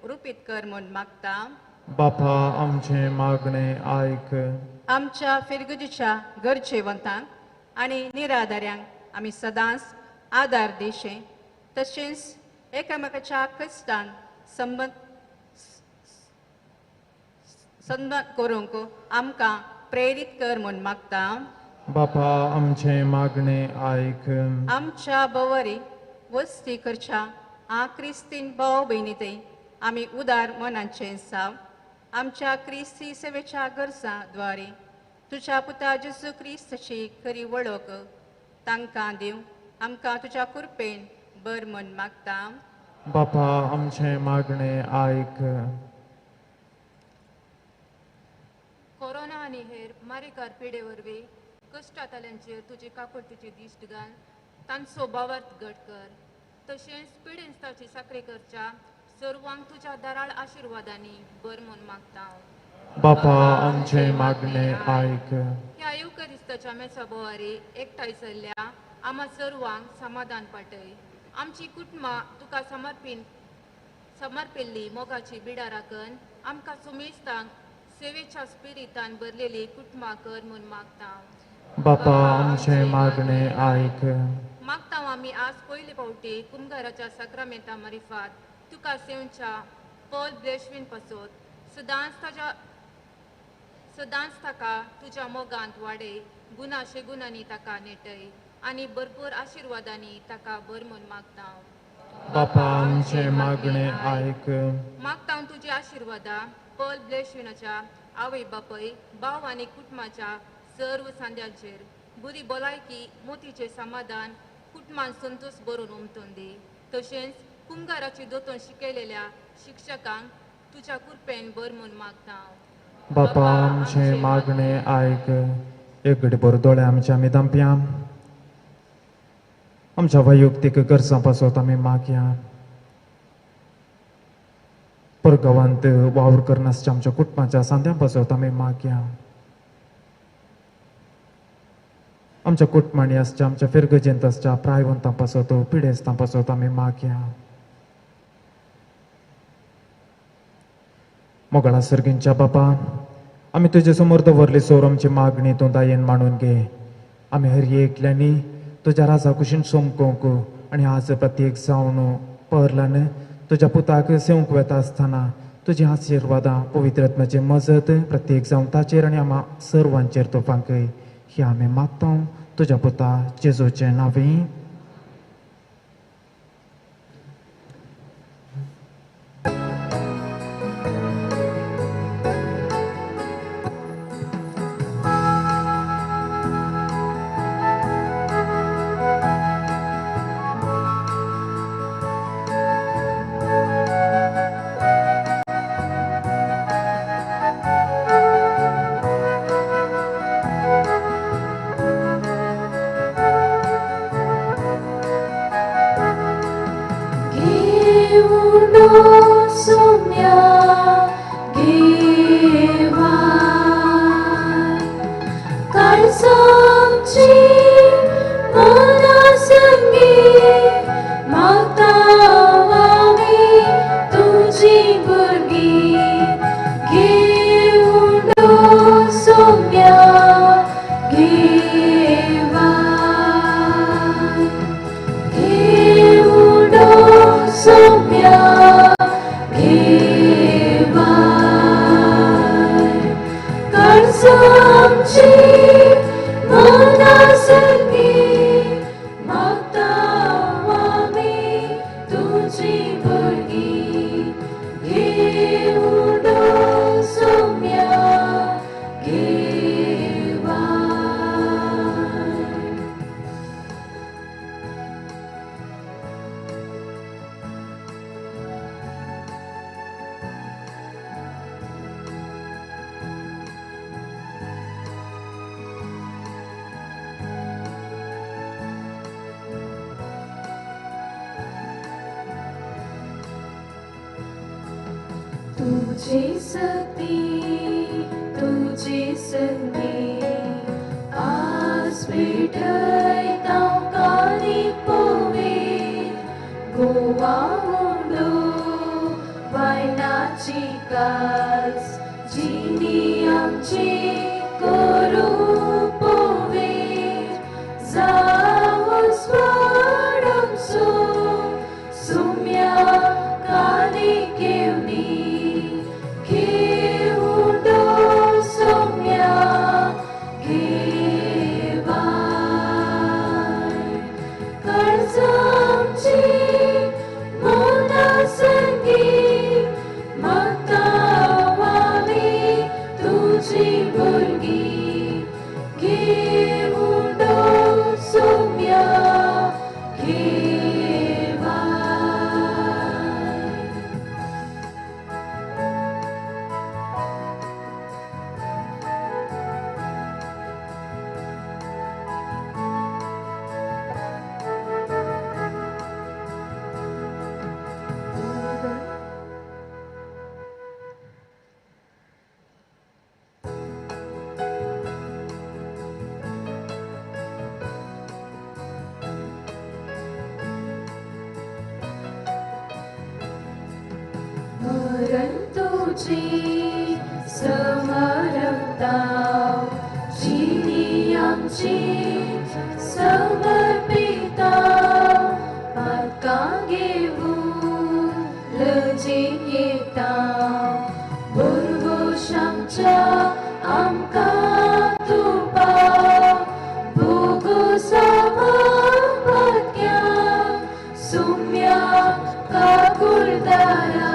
रुपीत कर म्हूण मागता. बापा आमचें मागणें आयक. आमच्या फिरगजीच्या गरजेवंतांक आनी निराधाऱ्यांक आमी सदांच आदार दिशे तशेंच एकामेकाच्या कश्टान संबंद संबंद करूंक आमकां प्रेरीत कर म्हूण मागता. बापा आमचें मागणें आयक. आमच्या बवरी वस्ती करच्या आ क्रिस्तीन भाव भयणी थंय आमी उदार मनांचे साव आमच्या क्रिस्ती सेवेच्या गरजां द्वारे तुज्या पुता जेजू क्रिस्ताची खरी वळख तांकां दिवं आमकां तुज्या कृपेन बर मन मागता. बापा आमचें मागणें आयक. कोरोना आनी हेर मारेकार पिडे वरवीं कश्टांतल्यांचेर तुजी काकुळटीची दिश्ट घाल, तांचो भावार्थ घट कर. तशेंच पिडेस्ताची साकरी करच्या सर्वांक तुज्या दराळ आशिर्वादांनी बर म्हूण मागता. बापा आमचें मागणें आयक. ह्या येवकरिस्ताच्या मेसा बोवारी एकठांय जाल्ल्या आमा सर्वांक समाधान पाटय. आमची कुटुंबां तुका समर्पिल्ली मोगाची बिडां राखन आमकां सुमेस्तांक सेवेच्या स्पिरितान भरलेली कुटुंबां कर म्हूण मागता. बापा आमचें मागणें आयक. मागता आमी आज पयले फावटी कुमगाराच्या साक्रामेंता मारिफात तुका सेवच्या पॉल ब्लेशवीन पासत सदांच ताका तुज्या मोगांत वाडय, गुना शेगुनांनी ताका नेटय आनी भरपूर आशिर्वादांनी ताका बर म्हूण मागता. बापा आमचें मागणें आयक. मागता तुजी आशिर्वादां पॉल ब्लेशविनाच्या आवय बापय भाव आनी कुटुंबाच्या सर्व सांद्यांचेर बरी भलायकी, मोतीचें समाधान, कुटुंबान संतोश भरून उमटून दी. तशेंच कुमगाराची दोतोन शिकयलेल्या शिक्षकांक तुज्या कृपेन बर म्हूण मागता. बापा आमचें मागणें आयक. एक घडी भर दोळे आमच्या आमी धांपया. आमच्या वैयक्तीक गरजां पासत आमी मागया. परगांवांत वावर करनासच्या आमच्या कुटुंबाच्या सांद्यां पासत आमी मागया. आमच्या कुटुंबांनी आसच्या आमच्या फिरगजेंत आसच्या प्रायवंतां पासत पिडेस्तां पासत आमी मागया. मोगाळा सर्गींच्या बापा, आमी तुजे समोर दवरली सोर आमची मागणी तूं दायेन मांडून घे. आमी हर एकल्यांनी तुज्या राजा कुशीन सोमकोंक आनी आज प्रत्येक जावन परलान तुज्या पुताक सेवंक वेता आसतना तुजी आशिर्वादां पवित्र आत्म्याची मजत प्रत्येक जावन ताचेर आनी आमा सर्वांचेर तूं फांकय ही आमी मागता तुज्या पुता जेजूचें नांवी. तुझी सती तुझी संगी आज भेटयता कानी पोवे गोवा उंडो वायनाची कास जिनी आमची करू पोवे जावं स्वाडमसो सुम्या कानी घेवनी मोना संगी शरण तुझी समरता जिनी आमची समर्पिता पातकां घेवन लजेन येता भरवंश आमच्या आमकां तूं पाव भोगोसामा भाग्या सुम्या काकुळदारा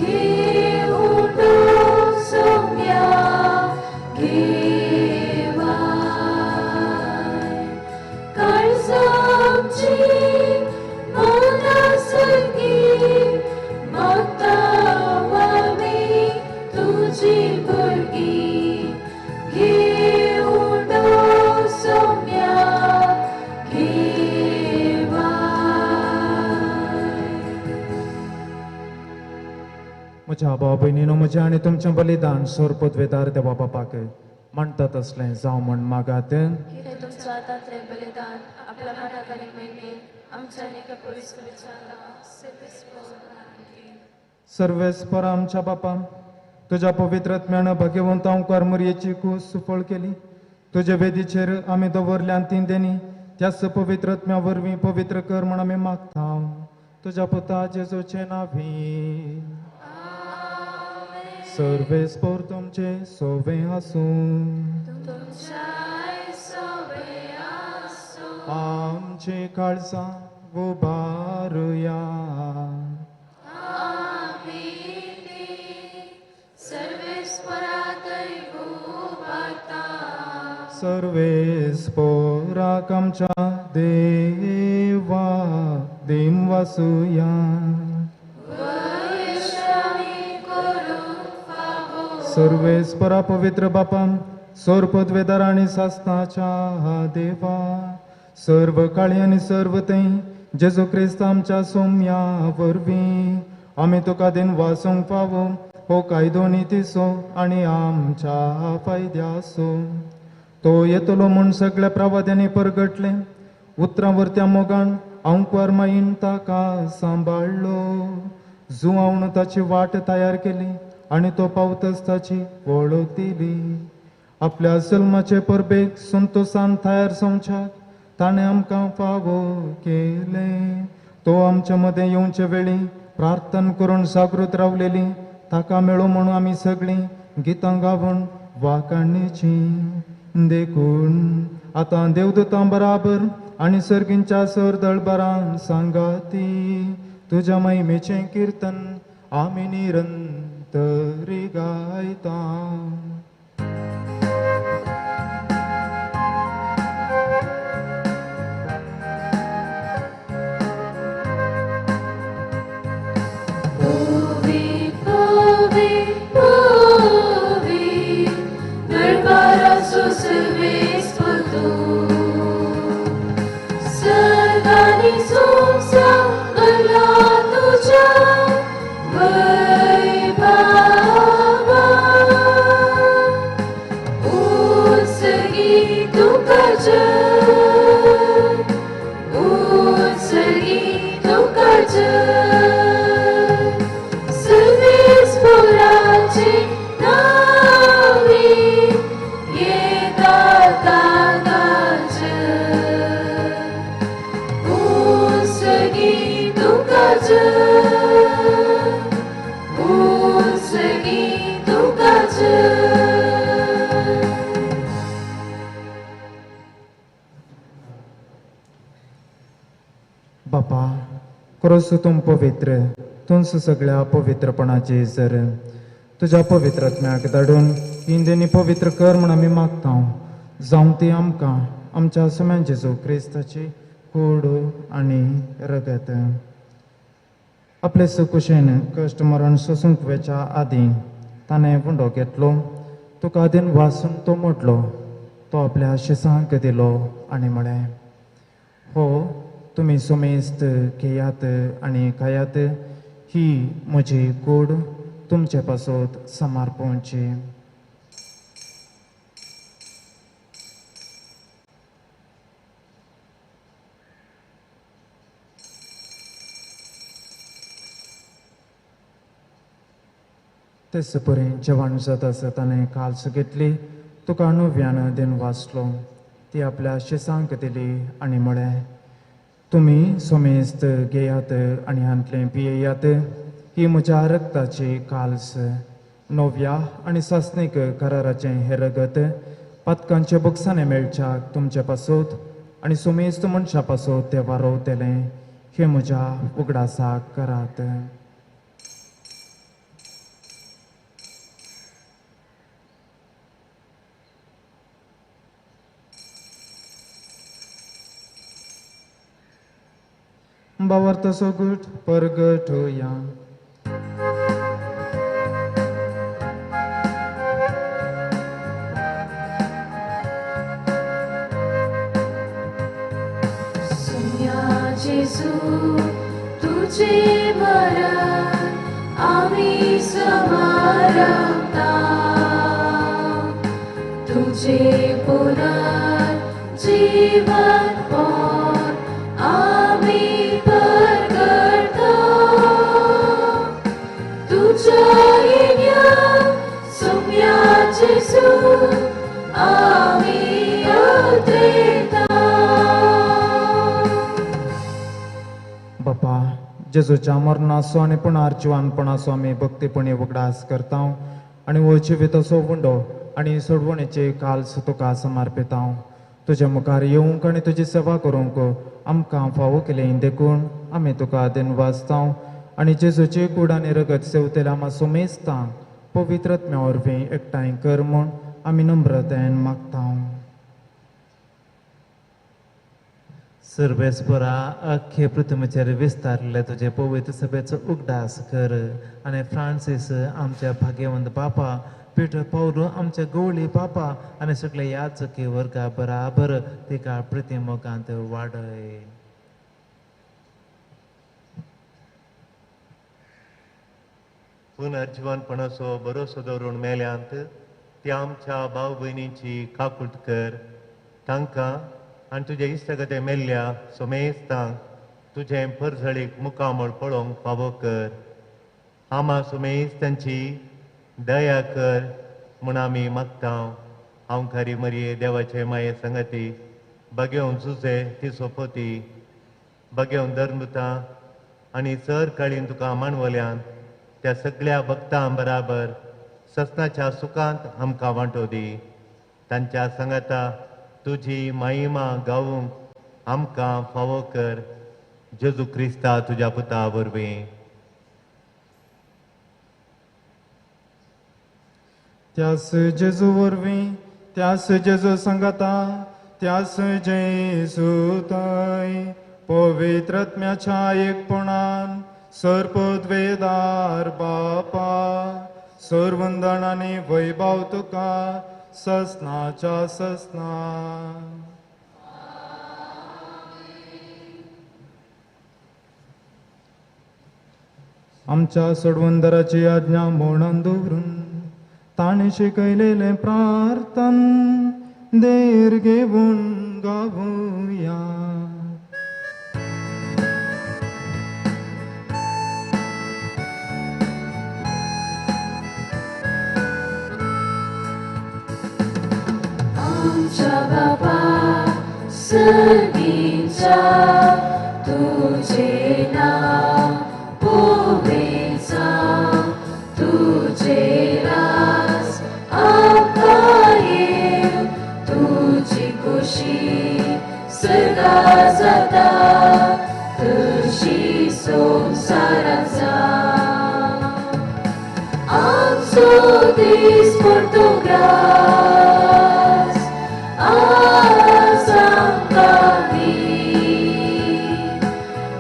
घेऊन सुम्या घेवाय काळजाची मनासंगी मागता आमी तुजी भुरगीं घेऊन सुम्या घेवाय. म्हज्या भाव भयणीनो, म्हजें आनी तुमचें बलिदान सोरपदवेदार देवा बापाक म्हणटा तसलें जावं म्हण मागात. हे तुमच्या हातांतलें बलिदान आपल्या मनाक आनी महिमेक आमच्या आनी एका पवित्र सर्वेस्पर आमच्या बापा, तुज्या पवित्र आत्म्यान भाग्यवंत अंकार मुरयेची कूस सुफळ केली. तुजे वेदीचेर आमी दवरल्यान तीन देणी त्याच पवित्र आत्म्या वरवीं पवित्र कर म्हण आमी मागता तुज्या पुता जेजूचे नांवी. सर्वेस्पर तुमचे सोवे आसूं. तुमच्याय सोवे आसूं. आमची काळजां उबारुया. आमी ती सर्वेस्परातय उबारता. सर्वेस्पराक आमच्या देवा देम वासुया. सर्वेस्परा पवित्र बापा, सोरपदवेदार आनी सासनाच्या देवा, सर्व काळी आनी सर्व थंय जेजू क्रिस्त आमच्या सोम्या वरवीं आमी तुका दिन वासूंक फावो हो कायदो नितीचो आनी आमच्या फायद्याचो. तो येतलो म्हूण सगळ्या प्रवाद्यांनी परगटलें उतरां वरत्या मोगान आंकवार माईन ताका सांबाळ्ळो. जुवावन ताची वाट तयार केली आनी तो पावतच ताची वळख दिली. आपल्या जल्माचे परबेक संतोसान तयार जावच्याक ताणें आमकां फावो केलें. तो आमच्या मदें येवचे वेळी प्रार्थना करून जागृत रावलेली ताका मेळो म्हणून आमी सगळीं गितां गावन वाखाणीची. देखून आतां देवदूतां बराबर आनी सर्गींच्या सरदळबरान सांगाती तुज्या महिमेचें किर्तन आमी निरंतरी गायता. बापा, क्रोस तूं पवित्र, तूंच सगळ्या पवित्रपणाची जर तुज्या पवित्र आत्म्याक धाडून इंदेनी पवित्र कर म्हण आमी मागता. जावं ती आमकां आमच्या सुम्यान जेजू क्रिस्ताची कूड आनी रगत. आपले सुकुशेन कश्ट मरण सोसूंक वेच्या आदीं ताणें उंडो घेतलो, तुका आदीन वासून तो मोडलो, तो आपल्या शिसांक दिलो आनी म्हळें, हो तुमी सुमेस्त घेयात आनी खायात, ही म्हजी कूड तुमचे पासत समर्पणची. तेच परी जेवण जाता आसतना ताणें काल्स घेतली, तुका नव्यान दिन वाचलो, ती आपल्या शिसांक दिली आनी म्हळें, तुमी सोमेस्त घेयात आनी हांतलें पियेयात, ही म्हज्या रक्ताची काल्स, नव्या आनी सासणीक कराराचें हें रगत पातकांच्या बोक्सांनी मेळच्याक तुमचे पासत आनी सोमेस्त मनशा पासत तें वारोवतलें, हें म्हज्या उगडासाक करात. भावार्थ सोगूट परगटुया. सुम्या जेजू तुझे मरण आम्ही समारंभता, तुझे पुनर्जीवन पण आम्ही परगटता, तुझ्या येण्या सुम्या जेजू आम्ही अद्वैता. बापा, जेजूच्या मरणाचो आनी पुनर्जिवनपणाचो आमी भक्तीपणी उगडास करता आनी हो जिविताचो उंडो आनी सोडवणेचे काल्स तुका समर्पिता. तुज्या मुखार येवंक आनी तुजी सेवा करूंक आमकां फावो केली देखून आमी तुका दिनवासता आनी जेजूची कूड आनी रगत सेवतेल्या आमा सोमेस्तांक पवित्र आत्म्या वरवीं एकठांय कर म्हूण आमी नम्रतायेन मागता. सर्वेस्परा अख्खे पृथ्वीचेर विस्तारले तुजे पवित्र सभेचो उगडास कर आनी फ्रांसीस आमच्या भाग्यवंत बापा, पीटर पावलो आमच्या गवळी बापा आनी सगळे याचकी वर्गा बराबर तिका प्रतिमोगांत वाडय. पुनर्जिवनपणाचो भरोसो दवरून मेल्यांत त्या आमच्या भाव भयणींची काकूट कर, तांकां आनी तुजे इश्टगते मेल्ल्या सोमेस्तांक तुजें परजळीक मुखामळ पळोवंक फावो कर. आमा सोमेस्तांची दया कर म्हूण आमी मागता. हांव खरी मरये देवाचे माये संगती बगेवन जुजे ती सोपोती बगेवन धर्मता आनी सर काळीन तुका मानवल्यान त्या सगळ्या भक्तां बराबर ससनाच्या सुखांत आमकां वांटो दी. तांच्या सांगाता तुजी महिमा गावूंक आमकां फावो कर. जेजू क्रिस्ता तुज्या पुता वरवीं. त्यास जेजू वरवीं, त्यास जेजू सांगाता, त्यास जेजू थंय पवित्र आत्म्याच्या एकपणान सर्पद्वेदार बापा सर्वंदन आनी वैभव तुका ससनाच्या ससना. आमच्या सोडवंदराची आज्ञा म्हणून दवरून ताणें शिकयलेलें प्रार्थन देर घेवन गावया. आमच्या बापा सर्गीच्या तुझे नाव पोवेचा, तुझे राज आमकां येवं, तुजी खुशी सर्गा जाता तशी संवसारांत जावं. आमचो दीस पडतो ग्रास आज आमकां दी,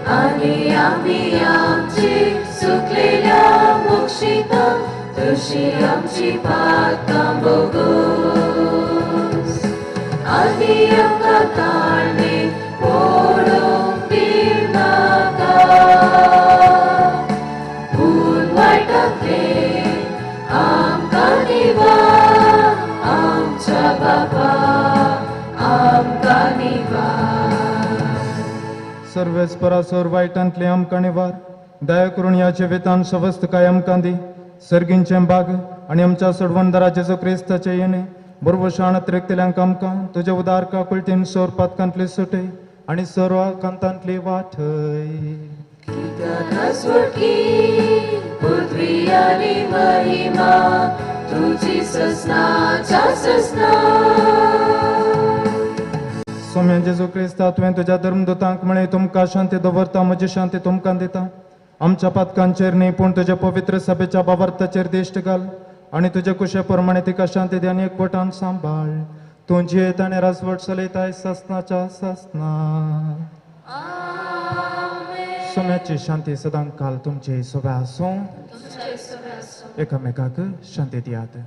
आनी आमी आमची सुकलेल्या मोक्षिता तशी आमची पातकां बोगोस, आनी आमकां ताणे पडूंक दिनाका, पूण वायटांतलें आमकां निवार. आमच्या बापा आमकां निवार. सर्वेस्परा सोर वायटांतलें आमकां निवार, दया करून ह्या जिवितान सवस्तकाय आमकां दी. सर्गींचें बाग आनी आमच्या सोडवणदारा जेजू क्रिस्ताचें येणें बरोबर शाण त्रेकतल्यांक आमकां तुज्या उदार काकुळटीन सोर पातकांतली सुटय आनी सर्व कांतांतली वाटय. पृथ्वी आनी महिमा तुजी ससनाच्या ससना. सोम्या जेजू क्रिस्ता तुवें तुज्या धर्मदूतांक म्हळें तुमकां शांती दवरता म्हजी शांती तुमकां दिता. आमच्या पातकांचेर न्ही पूण तुज्या पवित्र सभेच्या बाबार्थाचेर दिश्ट घाल आनी तुज्या कुशे प्रमाणे तिका शांती दी आनी एकवटान सांबाळ. तूं जियेता आनी राजवट चलयताय ससनाच्या ससना. सोम्याची शांती सदां काल तुमची सोबा आसूं. एकामेकाक शांती दियात.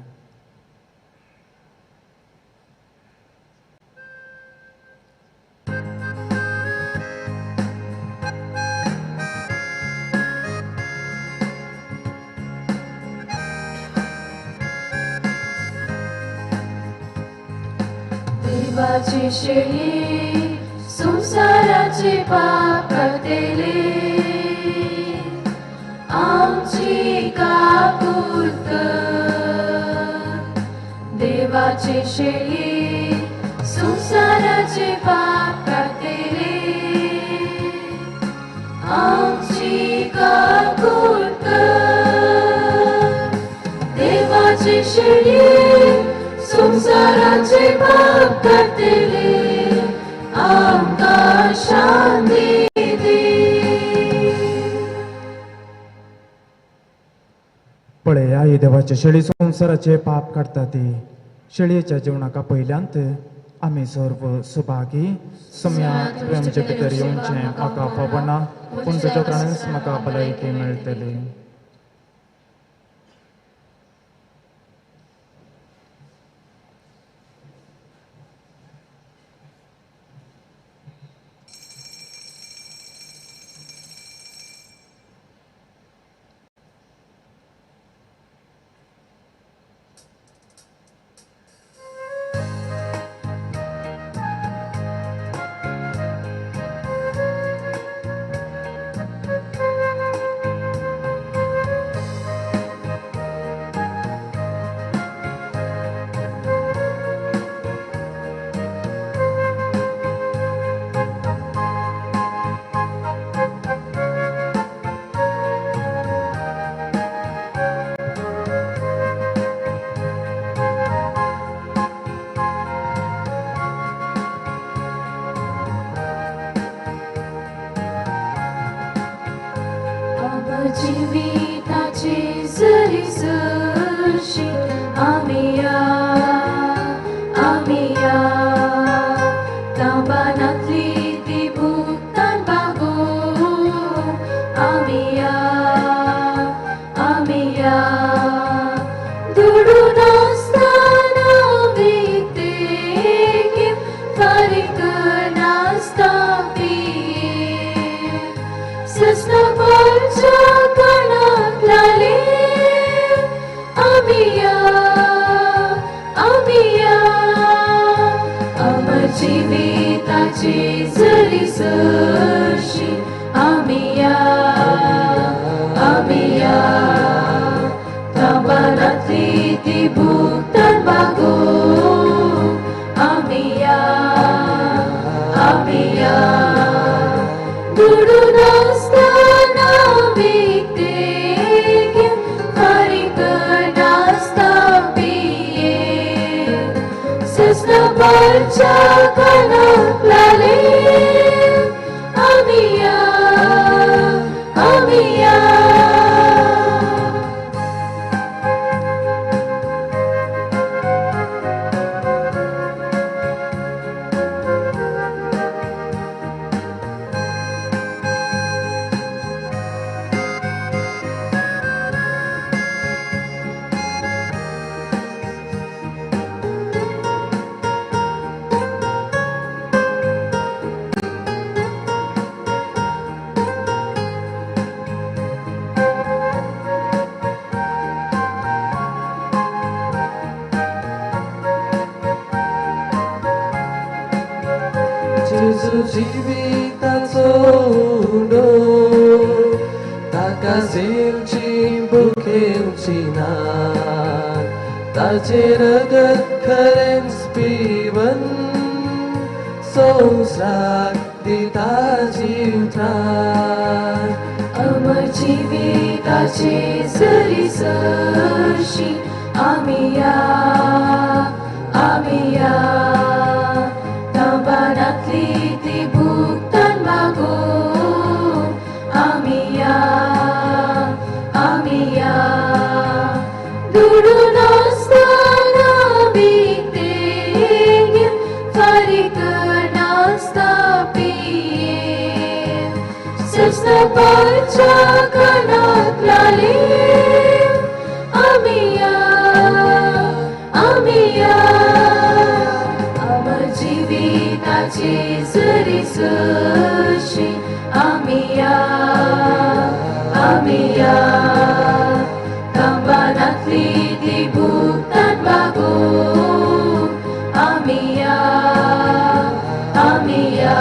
देवाची शेळी संसाराचे पाप काडटले आमची काकूट कर. देवाची शेळी संसाराचे पाप काडटले आमची काकूट कर. देवाची शेळी संसाराचे पाप काडटले आमकां शांती दी. पळया ही देवाचे शेळी संसाराचे पाप काडटा ती शेळयेच्या जेवणाक पयल्यांत आमी सर्व सुभागी. सम्या तुवें आमचे भितर येवचें म्हाका फावना पूण तुज्या कारणानच म्हाका भलायकी मेळटली. जिविताची जरी सरशी आमिया आमिया तांबानातली ती भुगतान बागो आमिया आमिया दुडू नासतना विकते फारीक नासता पिये ससना पालच्या कानाक लाले आमिया आमिया अमर जिविताची जरी सरशी आमिया आमिया तांबानातली ती भुगतान बागो आमिया आमिया दुडू नासतना विकते फारीक नासता पिये ससना पालच्या कानाक लाले आमिया आमिया. जेजू जिविताचो उंडो ताका झेलची भुकेवची ना ताचे रगत खरेंच पिवन संवसाराक दिता जीवत्राण अमर जिविताचे सरीसरशी आमी या आमी या तांबानांतली ती भुगतान मागोवन आमी या आमी या दुडू नासतना विकतें फारीक नासता पियेवन सस्नपाच्या कानाक लालें आमी या आमी या अमर जिविताचे सरीसरशी आमी या आमी या तांबानांतली ती भुगतान मागोवन आमी या आमी या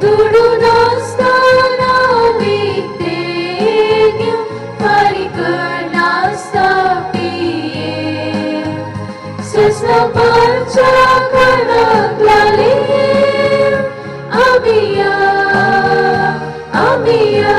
दुडू नासतना विकतें घेवन फारीक नासता पियेवन सस्नपाच्या कानाक लालें आमी या आमी या.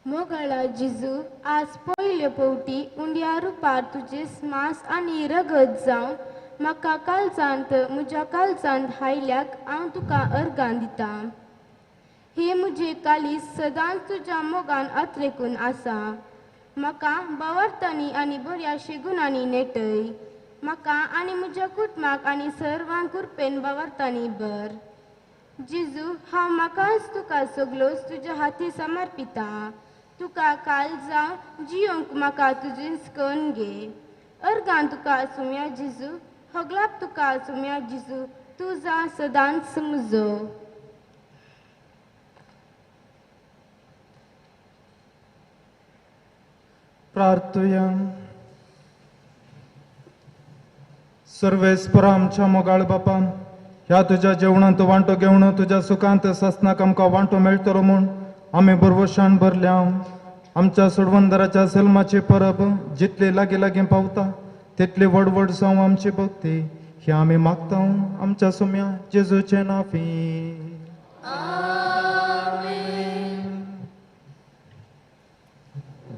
मोगाळा जिजू आज पयले फावटी उंड्या रुपार तुजें मांस आनी रगत जावन म्हाका काळजांत म्हज्या काळजांत हायल्याक हांव तुका अर्गां दितां. हे म्हजे कालीस सदांच तुज्या मोगान अत्रेकून आसा. म्हाका बावरतांनी आनी बऱ्या शेगुणांनी नेटय. म्हाका आनी म्हज्या कुटुंबाक आनी सर्वांक कृपेन बावरतांनी भर. जेजू हांव म्हाकाच तुका सगळोच तुज्या हाती समर्पिता. तुका काळजां जियोंक म्हाका तुजेंच करून घे. अर्गां तुका सुम्या जेजू हगलाप तुका सुम्या जेजू तुजा सदांच म्हजो. प्रार्थुया. सर्वेस्परा आमच्या मोगाळ बापा ह्या तुज्या जेवणांत वांटो घेवन तुज्या सुखांत सासणाक आमकां वांटो मेळटलो म्हूण आमी बरवशान भरल्या. आमच्या सोडवंदराच्या सल्माची परब जितली लागीं लागीं पावता तितली व्हड व्हड जावं आमची भक्ती ही आमी मागता आमच्या सुम्या जेजूचे नाफी.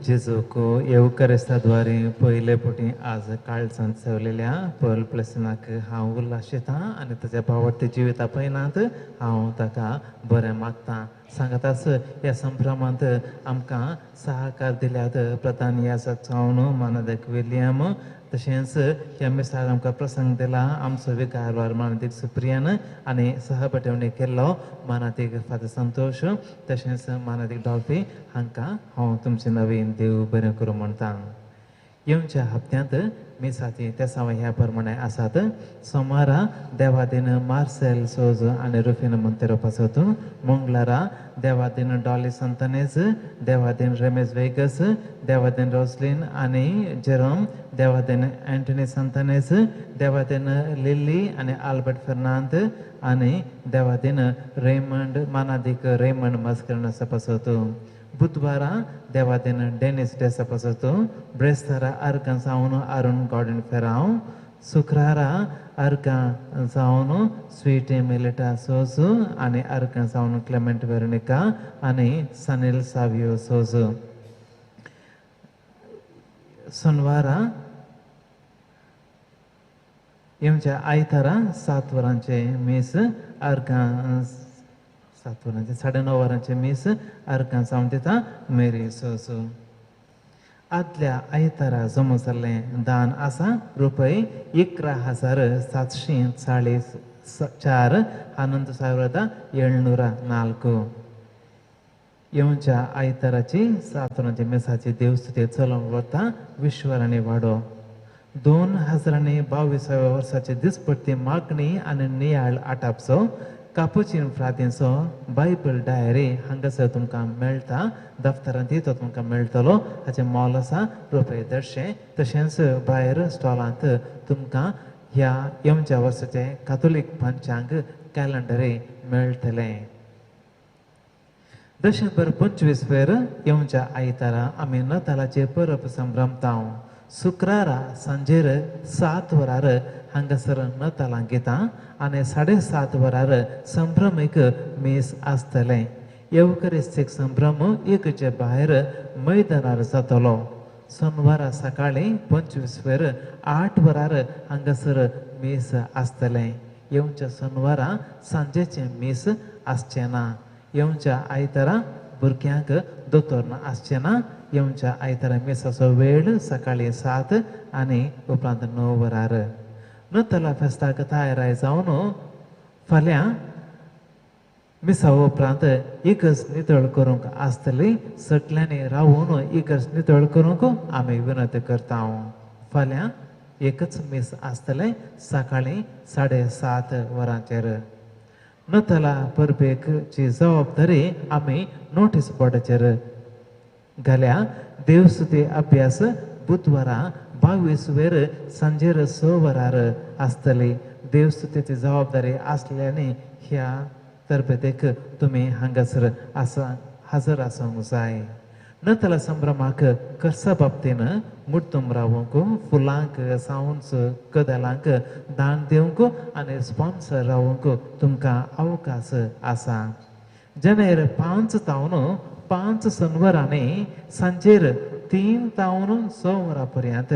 जेजूक येवकरिस्ताद्वारे पयले फावटी आज काळजांत सेवलेल्या पर्ल प्लेसनाक हांव उल्हास येता आनी ताच्या भावार्थ जिविता पयनात हांव ताका बरें मागता. सांगताच ह्या संभ्रमांत आमकां सहकार दिल्यात प्रधान याजक जावन मानादीक विलियम तशेंच ह्या मिसाक आमकां प्रसंग दिला आमचो विकारवार मानादीक सुप्रियन आनी सहपटवणी केल्लो मानादीक फादर संतोश तशेंच मानादीक डॉल्फी हांकां हांव तुमचें नवीन देव बरें करूं म्हणटा. येवच्या हप्त्यांत मिसाची तेसांव ह्या प्रमाणे आसात. सोमारा देवादीन मार्सेल सोज आनी रुफीन मोंतेरो पासत, मंगळारा देवादीन डॉली संतनेज, देवादीन रमेश वेगस, देवादीन रोजलीन आनी जेरोम, देवादीन एंटनी संतनेज, देवादीन लिल्ली आनी आल्बर्ट फेर्नांद आनी देवादीन रेमंड मानादीक रेमंड मस्करणासा पासत. बुधवारा देवादीन डेनिस डेसा पासत, ब्रेस्तारा अर्गां जावन अरुण गॉर्डन फेरांव, शुक्रारा अर्गां जावन स्वीटी मिलिटा सोज आनी अर्गां जावन क्लेमेंट वेरोनिका आनी सनील सावियो सोज. सोनवारा येवच्या आयतारा 7 वरांचें मीस अर्गां 7 वरांचें 9:30 वरांचें मीस अर्गां जावन दिता मेरी सोसो। आदल्या आयतारा जमा जाल्लें दान आसा रुपये 11,744 11,704। येवच्या आयताराची 7 वरांच्या मिसाची देवस्तुती चलोवंक वता विश्वराणी वाडो। 2022 वर्साची दिसपट्टी मागणी आनी नियाळ आटापचो कापुचीन फ्रादींचो बायबल डायरी हांगासर तुमकां मेळटा, दफ्तरांत तो तुमकां मेळटलो। हाचें मोल आसा रुपये 150। तशेंच भायर स्टॉलांत तुमकां ह्या येवच्या वर्साचें कातोलीक पंचांग कॅलेंडरय मेळटलें। डिसेंबर 25 वेर येवच्या आयतारा आमी नतालाचे परब संभ्रमता। शुक्रारा सांजेर 7 वरार हांगासर नतालां घेता आनी 7:30 वरार संभ्रमीक मीस आसतलें। येवकरिस्तीक संभ्रम एकचे भायर मैदानार जातलो। सोनवारा सकाळीं 25 वेर 8 वरार हांगासर मीस आसतलें। येवच्या सोनवारा सांजेचें मीस आसचें ना। येवच्या आयतारा भुरग्यांक दोतोर आसचें ना। येवच्या आयतारा मिसाचो वेळ सकाळीं 7 आनी उपरांत 9 वरार। नतला फेस्ताक तयाराय जावन फाल्यां मिसा उपरांत इगर्ज नितळ करूंक आसतली। सगल्यांनी रावून इगर्ज नितळ करूंक आमी विनंती करता। फाल्यां एकच मीस आसतलें सकाळीं 7:30 वरांचेर। नतला परबेकची जबाबदारी आमी नोटीस बोर्डाचेर घाल्या। देवस्तुती अभ्यास बुधवारा 22 वेर सांजेर 6 वरार आसतली। देवस्तुतीची जबाबदारी आसल्याने ह्या तरबेतेक तुमी हांगासर आसा हजर आसूंक जाय। नतला संभ्रमाक खर्चा बाबतीन मुड्डूम रावूंक, फुलांक सावंस कदलांक दान दिवंक आनी स्पॉन्सर रावूंक तुमकां अवकाश आसा। जानेर 5 तावन 5 सनवरांनी सांजेर 3 तावन 6 वरां पर्यंत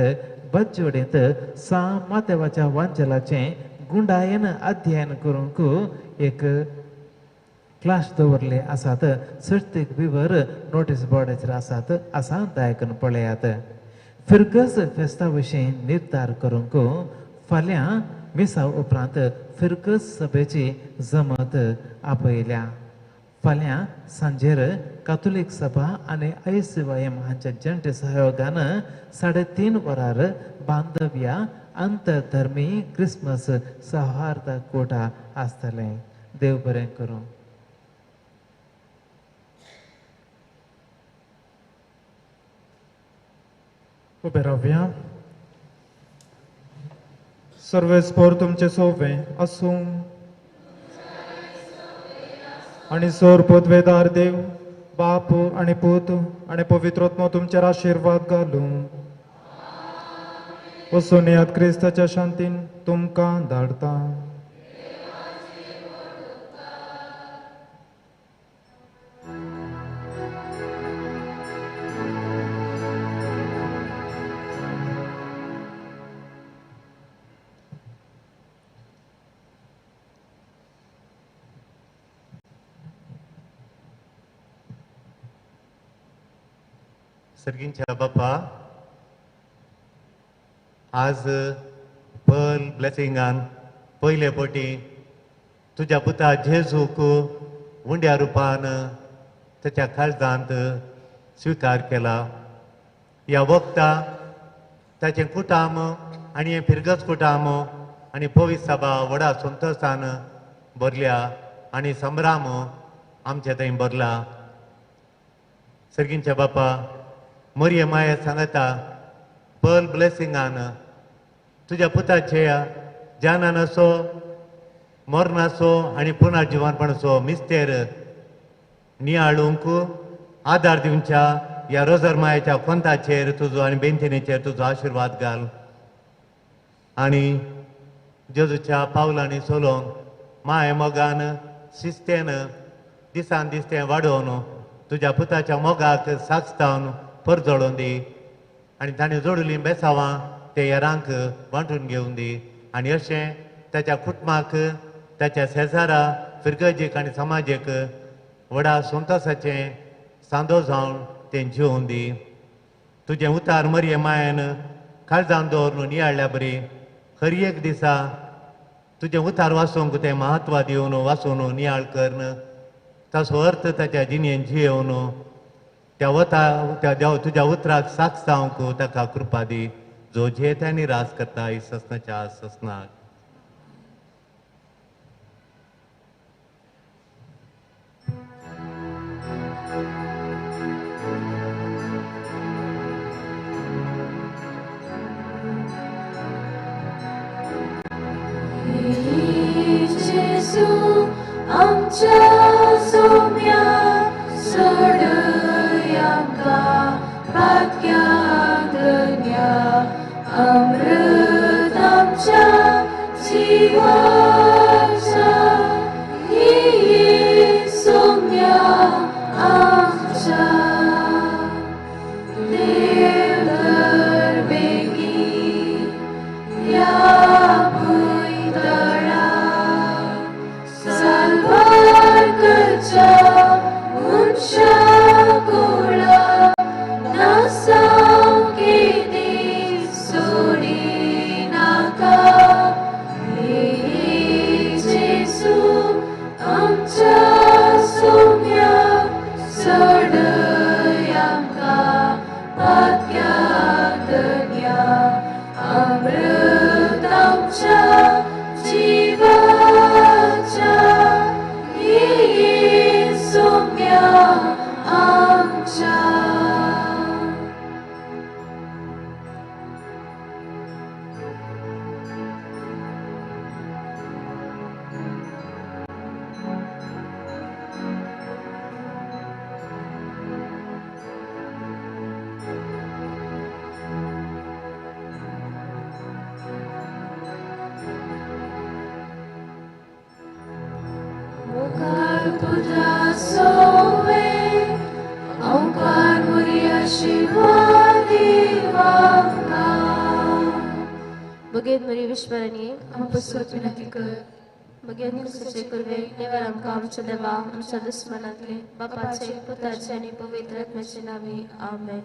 बज्जोडेंत सा मातेवाच्या वांजलाचें गुंडायेन अध्ययन करूंक एक क्लास दवरले आसात। सर्तीक विवर नोटीस बोर्डाचेर आसात आसा दयाकन पळयात। फिरगज फेस्ता विशीं निर्धार करूंक फाल्यां मिसा उपरांत फिरगज सभेची जमत आपयल्या। फाल्यां सांजेर कातोलीक सभा आनी ICYM हांच्या जंटी सहयोगान 3:30 वरार बांधव्या आंतरधर्मी क्रिसमस सौहार्द कोटा आसतलें। देव बरें करूं। उबे रावया। सर्वेस्पोर तुमचे सोवे आसूं आनी सोर पदवेदार देव बाप आनी पूत आनी पवित्र आत्मो तुमचेर आशिर्वाद घालूं। वचून याद क्रिस्ताच्या शांतीन तुमकां धाडटा। सर्गींच्या बापा, आज पर्ल ब्लेसिंगान पयले पटी तुज्या पुता जेजूक उंड्या रुपान ताच्या काळजांत स्विकार केला। ह्या वखता ताचें कुटाम आनी हें फिरगज कुटाम आनी पवित्र सभा व्हडा संतोशान भरल्या आनी संभ्राम आमचे थंय भरला। सर्गींच्या बापा, मरिय माया सांगता पर्ल ब्लेसिंगान तुज्या पुताचे जानानाचो मरणाचो आनी पुनर्जिवनपणाचो मिस्तेर नियाळूंक आदार दिवच्या ह्या रोजर मायाच्या कोंताचेर तुजो आनी बेंतिनीचेर तुजो आशिर्वाद घाल आनी जेजूच्या पावलांनी चलोवंक माय मोगान शिस्तेन दिसान दीस तें वाडोवन तुज्या पुताच्या मोगाक साक्षतावन परजळोवन दी। आनी ताणें जोडलीं बेसांवां ते हेरांक वांटून घेवन दी आनी अशें ताच्या कुटुंबाक, ताच्या शेजारा, फिरगर्जेक आनी समाजेक व्हडा संतोसाचें सांदो जावन तें जिवोवन दी. तुजें उतार मरये मायेन काळजान दवरून नियाळ्ळ्या बरी हर एक दिसा तुजें उतार वाचूंक तें म्हत्व दिवन वाचून नियाळ करून ताचो अर्थ ताच्या जिणेन जियेवन त्या वता त्या देव तुज्या उतराक साक्ष जावंक ताका कृपा दी, जो जियेता आनी राज करता ससनाच्या ससनाक. जेजू आमच्या सोम्या सोडय आमकां पातक्या धन्या अमृत आमच्या जिवाच्या ये सोम्या आमच्या देव तर बेगी या भुंयतळा साल्वार करच्या मनशा कुळा नासावंक दी सोडिनाका. हे जेजू आमच्या सोम्या सोडय आमकां पातक्या धन्या अमृत आमच्या जिवाच्या ये सोम्या आमच्या. मुखार तुज्या सोवे ओंकार मुरी आशिर्वाद आमकां. बगेत मरी विश्वरणी आमकां पुस्तक विनंती कर. बगेत क्रिस्ताचे कुर्वे नेवर आमकां आमच्या देवा आमच्या दुस्मनांतले बापाचे पुताचे आनी पवित्र आत्म्याचे नांवे आमेन.